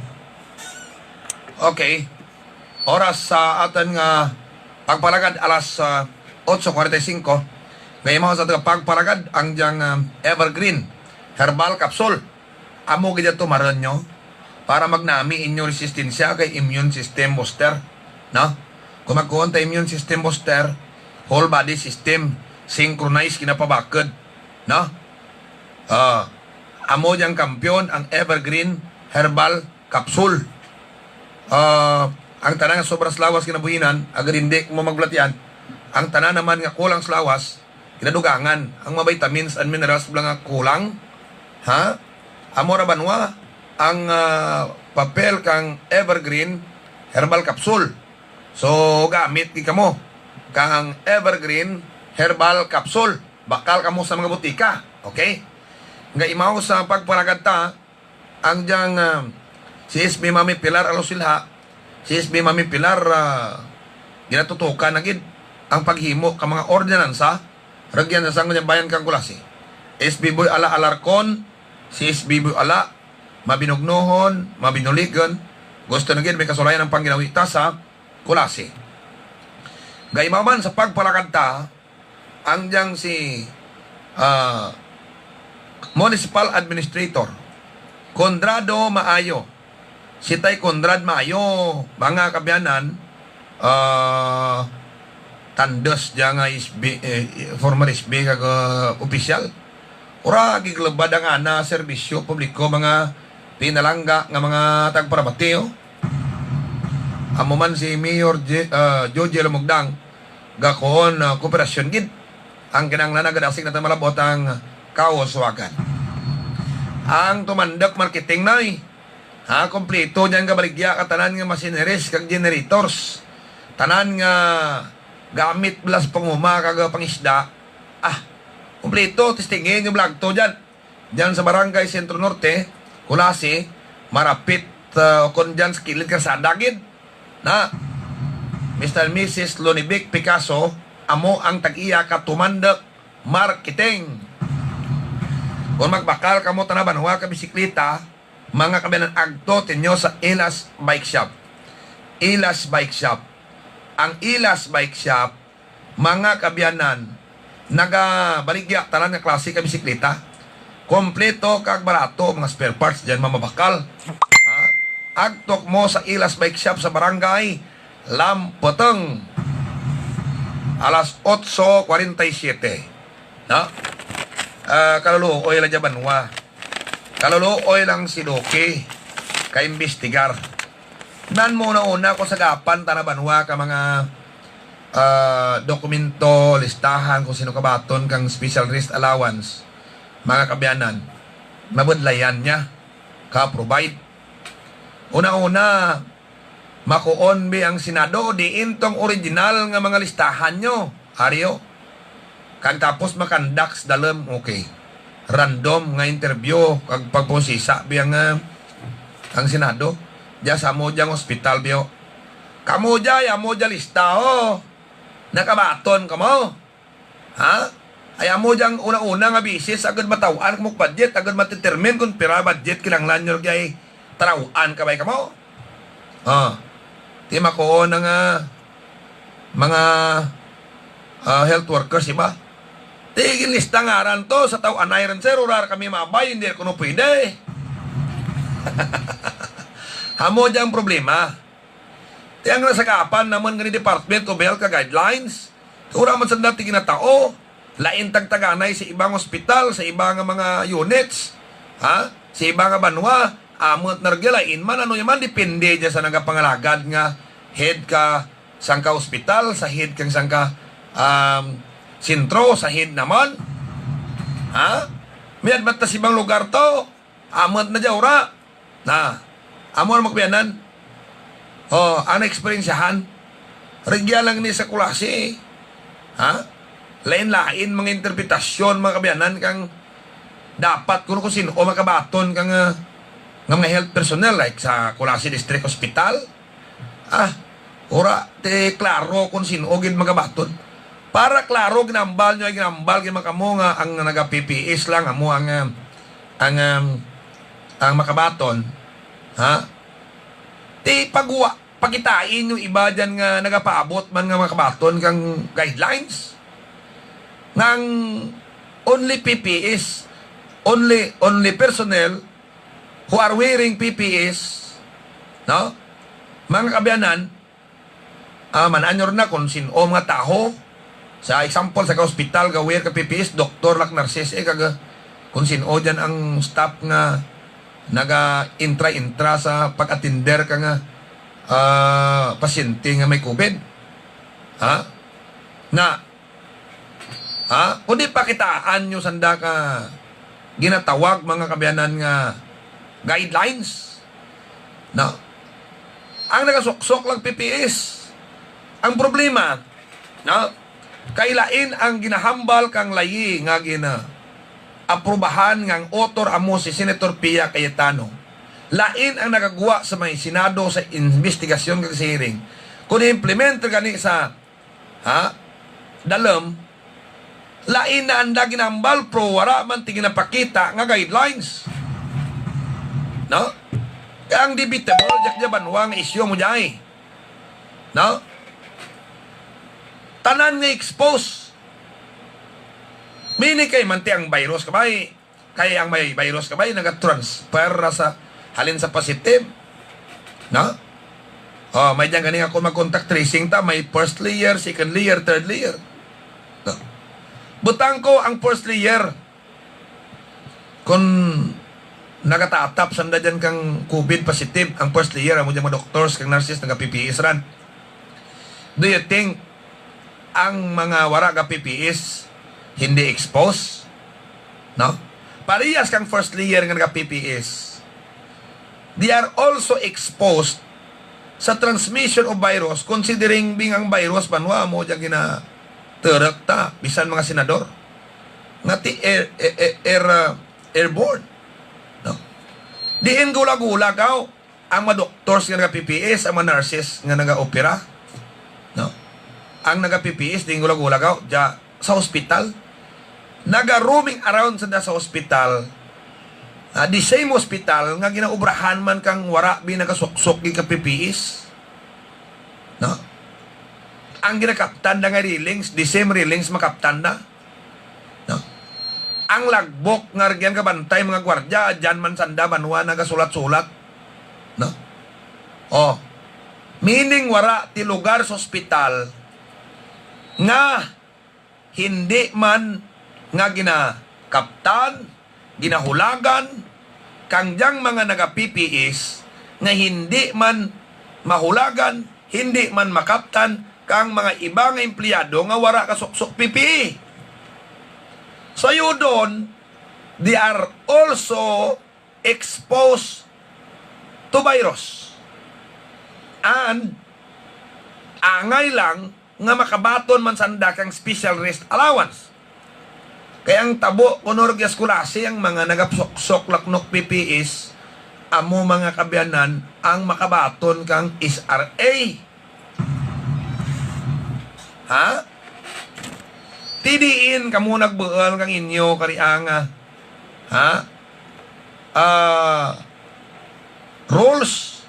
Okay. Oras sa aton nga pagpalagad, alas, ah, otso kwarenta y cinco. Kay mao sa aton nga pagpalagad ang diyang, ah, Evergreen Herbal Capsule. Amo gid ato maron nyo. para magnami inyo resistensya kay immune system booster, no? Kung magkuon ta immune system booster, whole body system, synchronize, kinapabakod, no? Ah, amo diyang kampiyon ang Evergreen Herbal Capsule. Ah, ang tanan nga sobra sa lawas kinabuhinan, agad hindi mo magbalatian, ang tanan naman nga kulang sa lawas, kinadugangan ang mga vitamins and minerals bala nga kulang, ha? Amo ra banwa ang, ah, papel kang Evergreen Herbal Capsule. So, gamit gid kamo kang Evergreen Herbal Capsule. Bakal kamo sa mga botika, okay? Nga imaw sa pagpalagad ta, ang diyang, ah, si S B Mami Pilar Alosilha, si S B Mami Pilar, ah, ginatutukan na gid ang paghimo ka mga ordinansa, ragyan sa Sangguniang Bayan kang Culasi. S B Boy Ala Alarcon, si S B Boy Ala, mabinugnohon, mabinuligon, gusto na gid may kasulayan ang pangginawi ta sa Culasi. Gaimaw man sa pagpalakad ta, ang diyang si, ah, Municipal Administrator Conrado Maayo. Si Tay Conrad Maayo, mga kaabyanan, ah, tandos diya nga S B, eh, former S B kag, ah, opisyal. Ura, giglubad ang ana serbisyo publiko, mga pinalangga nga mga tagparamati, oh. Amo man si Mayor J-, ah, Joje Lumugdang, gakuon, ah, kooperasyon gid. Ang kinahanglan na gadasig natin malabot ang kauswagan. Ang tumandok marketing na, eh. Ha, kompleto niyan gabaligya ka tanan nga machineries kag generators. Tanan nga gamit bala sa panguma kag pangisda. Ah, kompleto, testingin yung vlog to dyan. Diyan sa Barangay Centro Norte, Culasi, marapit, ah, kon diyan sa kilid kalsada gid. Na, Mister and Missus Lonibic Picasso, amo ang tag-iya ka Tumandok Marketing. Kung magbakal kamo tana banwa ka bisikleta, mga kabiyanan, agto tinyo sa Ilas Bike Shop. Ilas Bike Shop. Ang Ilas Bike Shop, mga kabiyanan, nagabaligya tanan nga klase ka bisikleta. Kompleto kag barato mga spare parts diyan, mamabakal. Ha? Agtok mo sa Ilas Bike Shop sa Barangay Lamputong. Alas otso kwarenta y siyete. No? Ah, kaluluoy lang dyan banwa. Kaluluoy lang si Duque kaimbestigar. Nan mo una-una ko sa gapan tana banwa ka mga, ah, dokumento, listahan kung sino kabaton kang special rest allowance, mga kabiyanan, mabudlayan niya ka provide. Una-una, makuon bi ang Senado, diin tong original nga mga listahan nyo, Ario. Kag tapos makandak sa dalem, okay. Random nga interview, kag pagpusisa bi ang, ah, ang Senado. Diya sa amo diyang hospital, biyo. Kamo diya, amo diya lista, oh. Nakabaton kamo. Ha? Ay amo diyang una-una nga bisis, agud mataw-an kamo budget, agud matetermine kung pira budget kinahanglan nyo kay taraw-an ka bay kamo. Ah. Ti makuon na nga mga, ah, health workers, iba. Ti ginlista ngaran to sa taw-anay rin, sir, urar kami mabay, hindi kuno pwede. Amo diyang problema. Ti ang nasagapan naman nga ni Department of Health ka guidelines, ura man sa dati ginatao, lain tagtaganay sa ibang ospital, sa iba nga mga units, ha? Sa iba nga banwa, amot na ragya, lain man, ano yaman, depende dyan sa nagapangalagad nga head ka sangka ospital, sa head kang sangka, um, sentro, sa head naman. Ha? May admat na sa ibang lugar to, amot na dyan, ura. Na, amo na magbiyanan. Oh, ang naeksperyensyahan. Rigya lang ni sa Culasi. Ha? Lain-lain mga interpretasyon, mga kabiyanan, kang dapat kuno kung sino o makabaton kang, ah, nga mga health personnel, like sa Culasi District Hospital. Ah, ora, ti klaro kung sino gid makabaton. Para klaro, ginambal nyo, ay ginambal gid man kamo nga ang naga-P P S lang, amo ang, ah, ang, um, ang makabaton, ha? Ti pagwa, pakitain yung iba dyan nga nagapaabot man nga makabaton kang guidelines. Nang only P P S, only, only personnel, who are wearing P P Es, no? Mga kaabyanan, ah, man-anyor na kung sin-o mga tawo. Sa example, sa ka-hospital, ga-wear ka P P Es, doktor, lak, nurses, eh, kag, ah, kung sin-o dyan ang staff nga naga-intra-intra sa pag-atender ka nga, ah, pasyente nga may COVID. Ha? Na, ha? Kundi pakitaan nyo sanda ka ginatawag, mga kaabyanan, nga guidelines. No? Ang nagasuksok lang P P Es. Ang problema, no? Kay lain ang ginahambal kang layi nga gina-aprubahan nga ang author amo si Senator Pia Cayetano. Lain ang nagagwa sa may Senado sa investigasyon kag sa hearing. Kung i-implement gani sa, ha, dalom, lain na anda ginahambal, pero wala man ti ginapakita nga guidelines. No? Kaya ang debatable, jak dya banwa nga isyu mo dyan. No? Tanan nga expose. Meaning kay manti ang virus kabay, kay ang may virus kabay nagatransfer ra sa, halin sa positive. No? Oh, may diyan gani ako mag-contact tracing ta, may first layer, second layer, third layer. No? Butang ko ang first layer. Kung nagatatap sanda dyan kang COVID positive, ang first layer, amo dyan mga doctors, kang nurses, naga-P P Es ran. Do you think ang mga wara ga P P Es hindi exposed? No? Parehas kang first layer nga naga-P P Es. They are also exposed sa transmission of virus, considering bing ang virus banwa mo dyan ginaturok ta, bisan mga senador. Nga ti air, air, air, air, uh, airborne. No? Diin gula-gula kaw ang mga doctors nga naga-P P Es, ang mga nurses nga naga-opera. No? Ang naga-P P Es, diin gula-gula kaw, dya, sa hospital. Naga-roaming around sa, sa hospital. Ah, the same hospital nga ginaobrahan man kang wara bi nagasuksok gid ka P P Es. No? Ang ginakaptan na nga railings, the same railings makaptan na. No? Ang lagbok nga argyan kabantay mga gwardya, dyan man sanda banwa nagasulat-sulat. No? Oh. Meaning wara ti lugar sa ospital nga hindi man nga ginakaptan, ginahulagan, kang dyang mga naga-P P Es nga hindi man mahulagan, hindi man makaptan kang mga iba nga empleyado nga wara kasuksok P P E. So, yun doon, they are also exposed to virus. And angay lang nga makabaton man sanda kang special rest allowance. Kay ang tabo, kunor gyas kulasi ang mga nagapsuksok laknok P P Es, amo mga kaabyanan ang makabaton kang S R A. Ha? Ti diin kamo nagbuol kang inyo karianga. Ha? Ah, rules.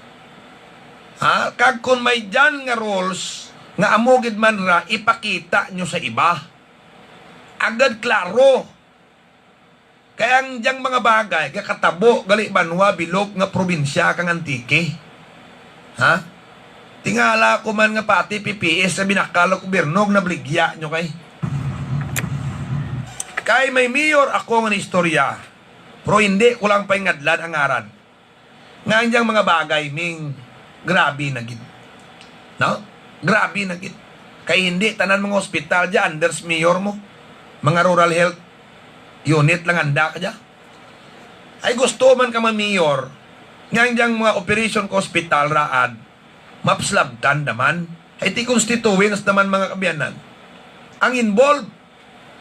Ha? Kag kung may dyan nga rules, nga amo gid man ra, ipakita nyo sa iba. Agad klaro. Kay ang dyang mga bagay, gakatabo, gali banwa, bilog nga probinsya kang Antique. Ha? Tingala ko man nga pati P P Es sa binakal ang gobyerno, nabligya nyo kay. Kay may mayor ako nga istorya, pero hindi ko lang paingadlan ang ngaran. Nga ang dyang mga bagay, ming, grabe na gid. No? Grabe na gid. Kay hindi tanan mga ospital dya, under sa mayor mo. Mga rural health unit lang anda ka dya. Ay gusto man ka man mayor, nga ang dyang mga operation ka ospital raad, mapaslabtan naman. Ay ti constituents naman mga kaabyanan. Ang involved,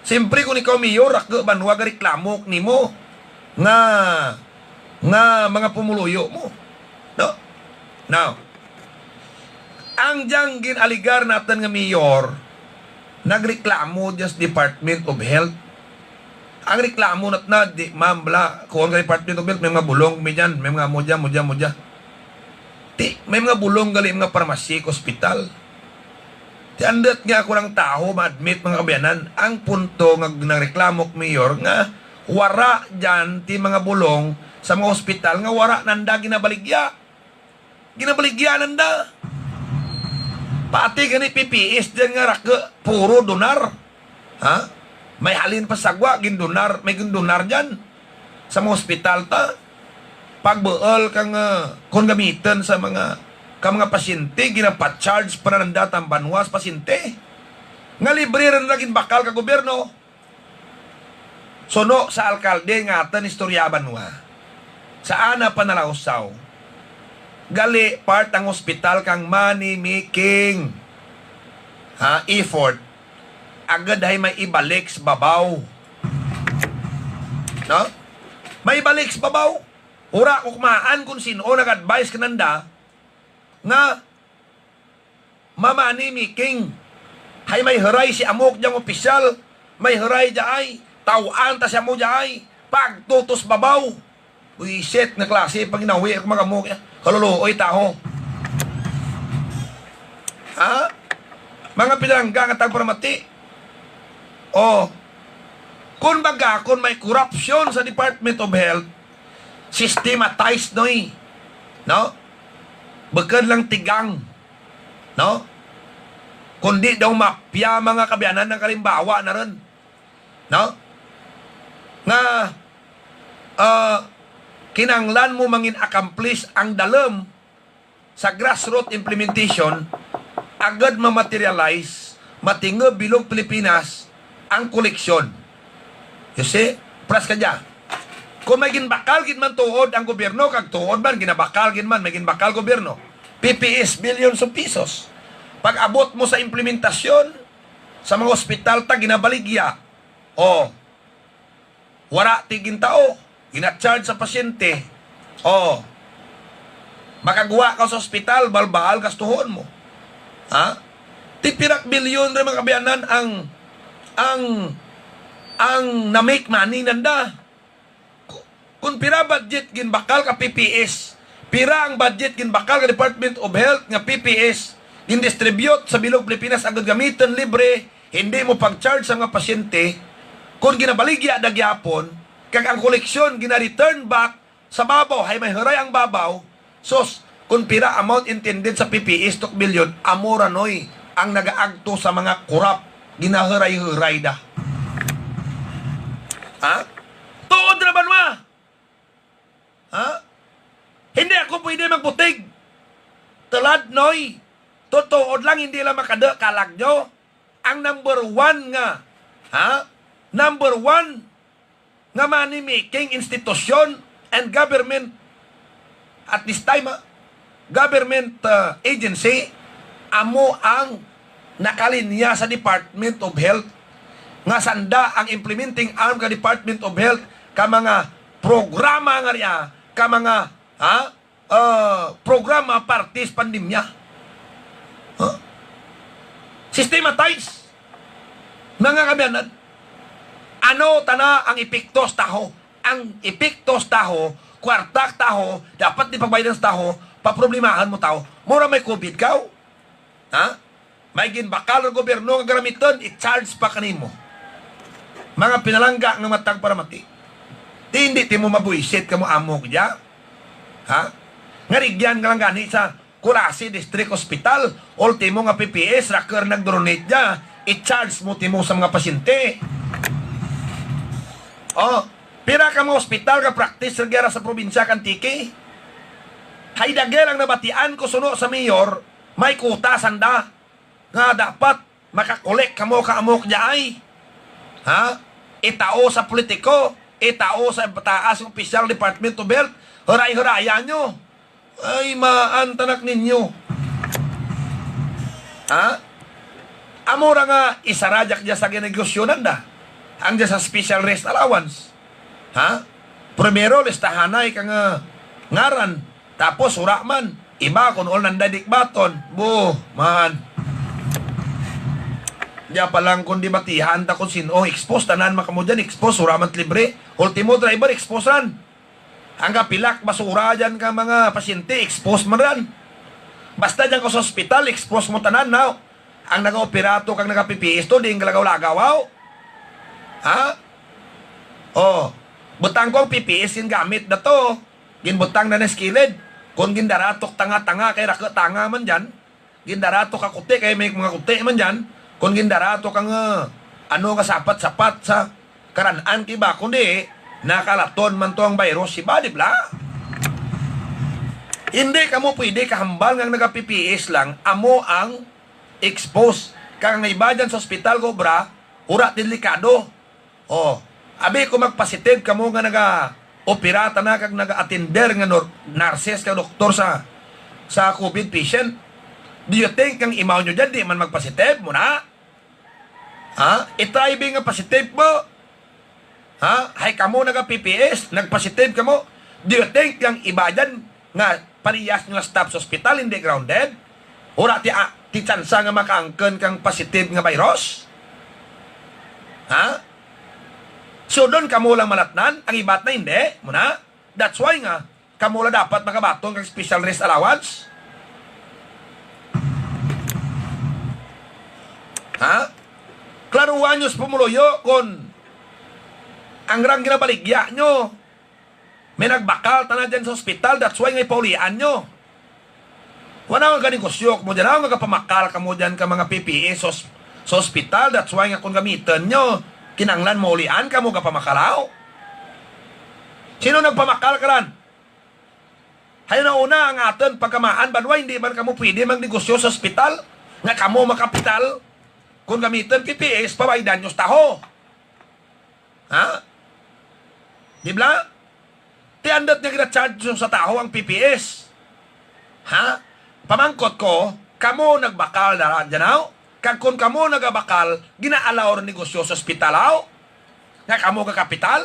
siyempre, kung ikaw mayor, ako banwa gareklamo nimo nga, nga mga pumuluyo mo. No? Now, ang dyang gin-aligar naton nga mayor, nagreklamo dyan sa Department of Health. Ang reklamo nat na, di, ma'am, bla, kuon ka Department of Health, may mga bulong, may dyan, may mga mo dyan, mo dyan, mo dyan. Ti, may mga bulong gali, mga pharmacy, hospital. Ti, andut nga ako lang taho, ma-admit, mga kaabyanan, ang punto nga nagreklamo, mayor, nga wara dyan, ti mga bulong, sa mga hospital nga wara nanda ginabaligya. Ginabaligya nanda. Pati gani P P S dyan nga rake, puro donar. Ha? May halin pa sagwa, gindonar, may gindonar dyan. Sa mga hospital ta. Pagbuol kang, ah, kung gamiton sa mga, ka mga pasyente, ginapa-charge pa na nanda tang banwa sa pasyente. Nga libre ra na ginbakal ka gobyerno. Suno sa alkalde nga atan istorya banwa. Sa ana panalawsaw, gali part ang hospital kang money making, ha, effort. Agad hay may ibalik sa babaw. No? May ibalik sa babaw. Ura ko kumaan kung sino nag-advise kananda nga mamani making. Hay may heray si amok diyang opisyal, may heray diay, taw-an ta si amo diay, pagtutos babaw. Uy, shit, nga klase panginawi ako mag-amok. Kaluluoy taho. Ha? Mga pinalangga nga tagparamati. Oh, kung baga, kung may corruption sa Department of Health, systematized, noy. No? Bukod lang tigang. No? Kundi daw mafia, mga kabiyanan, ng kalimbawa na rin. No? Nga, ah, kinanglan mo mangin accomplish ang dalem sa grassroots implementation, agad ma-materialize, matingog bilog Pilipinas ang koleksyon. You see? Pras ka dya. Kung may ginbakal gid man tuod ang gobyerno, kag tuod man, ginabakal gid man, may ginbakal gobyerno. P P S, billions of pesos. Pag abot mo sa implementasyon, sa mga ospital ta, ginabaligya. O, wara ti gintao, gina-charge sa pasyente. O, makagwa ka sa ospital, balbal gastuhon mo. Ha? Ti pirak bilyon ra, mga kabiyanan, ang, ang, ang na-make money nanda. Ku-, kung pira budget ginbakal ka P P S, pira ang budget ginbakal ka Department of Health nga P P S, gindistribute sa bilog Pilipinas agud gamiton libre, hindi mo pag-charge sa mga pasyente, kung ginabaligya na gyapon, kag ang koleksyon gina-return back sa babaw, hay may huray ang babaw, sus, kung pira amount intended sa P P S, tuk bilyon, amo ra, noy, ang nagaagto sa mga kurap, ginahuray-huray da. Ha? Tuod ra ba, Noy? Ha? Hindi ako pwede magbutig. Tulad, noy. Tutuod lang, hindi lang makada kalag nyo. Ang number one nga, ha? Number one nga money-making institution and government at this time, ah, government, ah, agency, amo ang nakalinya sa Department of Health nga sanda ang implementing arm ka Department of Health ka mga programa nga riya, ka mga, ha? Ah, programa parte sa pandemya. Huh? Systematize. Mga kabiyanan, ano tana ang epekto sa taho? Ang epekto sa taho, kwarta sa taho, dapat di pagbaydan sa taho, paproblemahan mo taho. Mura may COVID ka, oh. Ha? May ginbakal ang gobyerno nga garamiton, i-charge pa kanimo. Mga pinalangga nga matag para mati. Di, hindi ti mo mabuisit ka mo amo diya. Ha? Nga rigyan ka lang gani sa Culasi District Hospital, ultimo nga P P S, raker nag-donate diya, i-charge mo timo sa mga pasyente. Oh, pira ka mga hospital nga practice ra gyara sa probinsya kan Antique. Hay dagel ang nabatian ko suno sa mayor, may kuta sanda nga dapat makakolek kamo ka amok diay. Ha? Itao sa politiko, itao sa taas nga opisyal Department of Health, huray-huraya nyo. Ay, maan tanak ninyo. Ha? Amo ra nga isarajak diya sa ginegosyonan da. Ang diya sa special rest allowance. Ha? Primero, listahanay ka nga ngaran. Tapos, wala man. Iba, kung all nanda dikbaton. Buh, man. Diya pa lang kung dibatihan ta kung sino, expose tanan makamu dyan, expose, wala man libre. Ultimo driver, expose ran. Ang kapilak, basura dyan ka mga pasyente, expose man ran. Basta dyan ka sa ospital, expose mo tanan, now. Ang nag-operato kag nag-P P S to, di ang galagaw-lagaw, aw. Ha? Oh. Butang ko ang P P S, gingamit na to. Ginbutang na na sa kilid. Kung gindaratok tanga-tanga kay rako tanga man dyan, gindaratok ka kuti kay may mga kuti man dyan, kung gindaratok ang, ah, ano nga sapat-sapat sa karan-an kay ba, kundi nakalaton man to ang virus, di ba, di bala? Hindi kamo pwede kahambal nga naga-P P S lang, amo ang expose. Kag ang iba dyan sa ospital, Cobra, ura delikado. Oh, abi ko magpositive kamo nga naga-opera ta na kag naga-attender nga nur-, nurses kag doktor sa, sa covid patient. Do you think ang imaw nyo dyan di man magpositive mo na? Ha? I-try bi nga positive mo. Ha? Hay kamo naga-P P S, nagpositive kamo. Do you think ang iba dyan nga parehas nga staff sa ospital hindi grounded? Ura ti, ah, ti tsansa nga makaangkon kang positive nga virus? Ha? So, doon kamo lang malatnan, ang ibat na hindi, muna. That's why nga, kamo lang dapat makabaton kag special rest allowance. Ha? Klaruhan nyo sa pumuluyo kung ang rang ginabaligya nyo, may nagbakal tana dyan sa ospital, that's why nga ipaulian nyo. Wala nga ganegosyo kamo dyan, aw, nga gapamakal kamo dyan ka mga P P S sa os-, sa ospital, that's why nga kung gamiton nyo, kinanglan maulian kamo gapamakalaw. Sino nagpamakal karan? Hayo na una ang aton pagkamaan, banwa, hindi man kamo pwede magnegosyo sa ospital nga kamo makapital kung gamiton P P S, pabaydan nyo sa taho. Ha? Di bala? Ti andot nga gina-charge sa taho ang P P S. Ha? Pamangkot ko, kamo nagbakal na dyan, aw? Kag kung kamo nagabakal, ginaalaw ra negosyo sa ospital, aw? Nga kamo kakapital?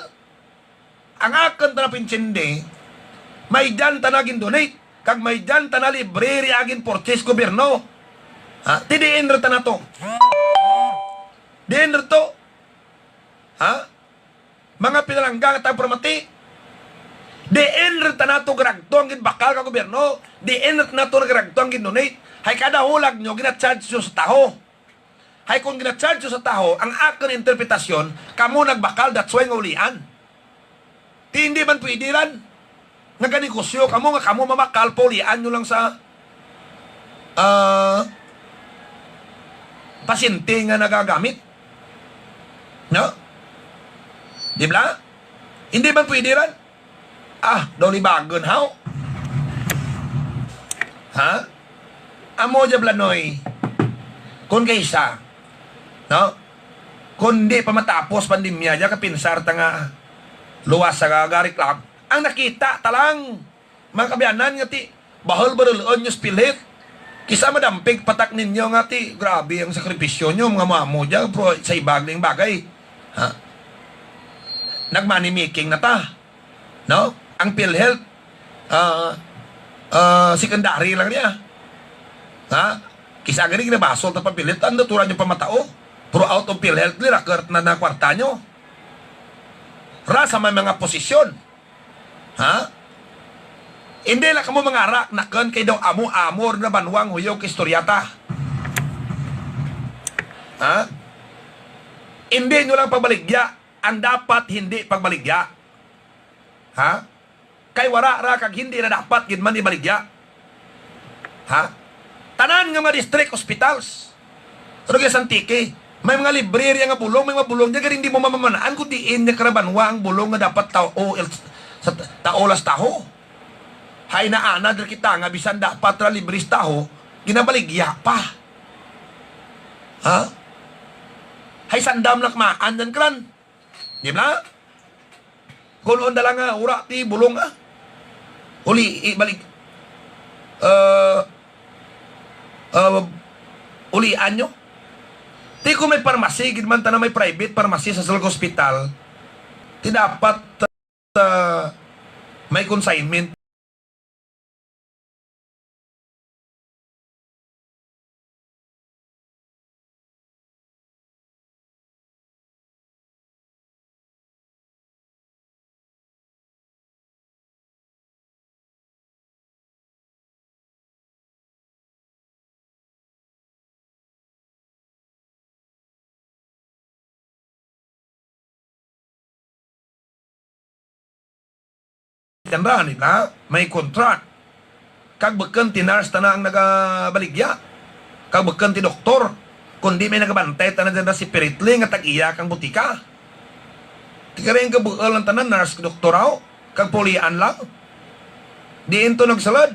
Ang akon ta na pinsindi, may dyan ta na gin-donate, kag may dyan ta na libre ria gin-purchase gobyerno. Ha? Ti diin ra ta na to? Diin ra to? Ha? Mga pinalangga nga tagparamati, diin ra ta na to garagto ang ginbakal ka gobyerno, diin ra ta na to garagto ang gin-donate. Hay kada hulag nyo, gina-charge nyo sa taho. Hay kung gina-charge sa taho, ang akon interpretasyon, kamo nagbakal, that's why nga ulian. Ti hindi man pwede ran. Naganegosyo kamo nga kamo mamakal, paulian nyo lang sa, ah, pasyente nga nagagamit. No? Di bala? Hindi man pwede ran. Ah, daw libagon, haw? Ha? Amo dya, Blanoy. Kung kaysa, no? Kung di pa matapos pandemya dya, kapinsar ta nga luwas sa gagarik lang. Ang nakita ta lang, mga kaabyanan, nga ti, bahol-baholon nyo sa PhilHealth. Kisa madampig patak ninyo nga ti, grabe ang sakripisyo nyo, mga amo-amo dya, pero sa iba ning bagay. Ha? Nag-money making na ta. No? Ang PhilHealth, ah, ah, secondary lang niya. Ha? Kisa gani ginabasol ta pa PhilHealth, ang naturan nyo pamatao. Pero out of PhilHealth, lirakert na na kwarta nyo. Ra sa may mga posisyon. Ha? Hindi lang kamo mangarak na kun kay daw amo-amo na banwang huyog istorya ta. Ha? Hindi nyo lang pagbaligya ang dapat hindi pagbaligya. Ha? Kay wara ra kag hindi na dapat gid man ibaligya. Ha? Tanan nga mga district hospitals. Pero kay sa Antique, may mga libre riya nga bulong, may mga bulong diya, gani hindi mo mamamanaan kung diin niya karabanwa ang bulong nga dapat tao, sa tao las taho. Hay naanad ra kita nga bisan dapat ra libre sa taho, ginabaligya pa. Ha? Hay sandam lang maan dyan, kran. Di ba? Kung unda lang nga, ura ti bulong, ah. Uli, ibalik. Uh, uh, ulian nyo. Ti kung may pharmacy, gid man tanan may private pharmacy sa Salog Hospital, ti dapat, uh, may consignment. Yan ra, di ba? May contract. Kag bukon ti nurse tana ang nagabaligya. Kag bukon ti doktor. Kundi may nagabantay tana dyan na separately nga tag-iya kang butika. Ti kari ang kabuol lang tanan, nurse, doktor, aw. Kag pulian lang. Diin to nagsulod?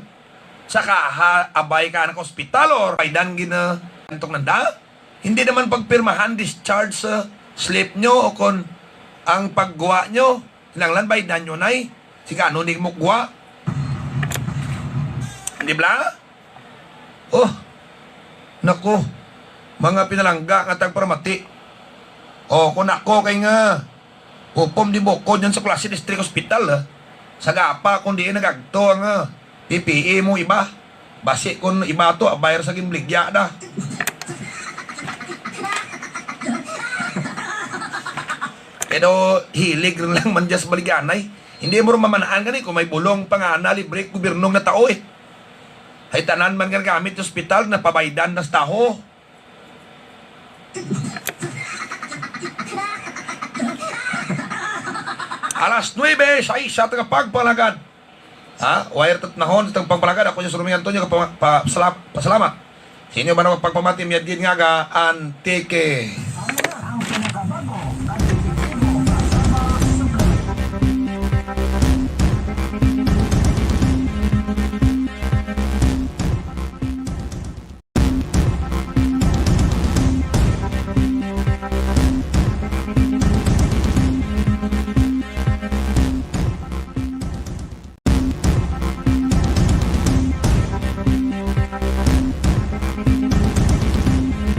Sa kaha, abay ka na ka ospital or paidan gina-, antok nanda? Hindi naman pagpirmahan discharge sa slip nyo o kon ang pagguwa nyo. Kinahanglan baydan nyo, nay. Sige, ano ni mo guwa? Di bla? Oh, nako. Mga pinalangga nga tagparamati. Oh, kung ako kay nga, upom di bukod yan sa klase district hospital, ha? Sa gapa kung di nagagto ang, ah, P P E mo iba. Basi kung iba to, abay ra sa ginbaligya na. Pero hilig rin lang man dyan sa baligyanay. Hindi mo rin mamanaan gani kung may bulong pa nga na libre gobyerno nga tao eh. Ay tanan man nga gamit sa ospital, napabaydan na sa taho. Alas nuebe, sa isa, tagapagpalagad. Ha? Wire tatnahon, itong pagpalagad. Ako yung Suruming Antonio, pa, pa, salap, pasalamat. Sa inyo ba na pagpamati, miyadgid nga ga, Antique.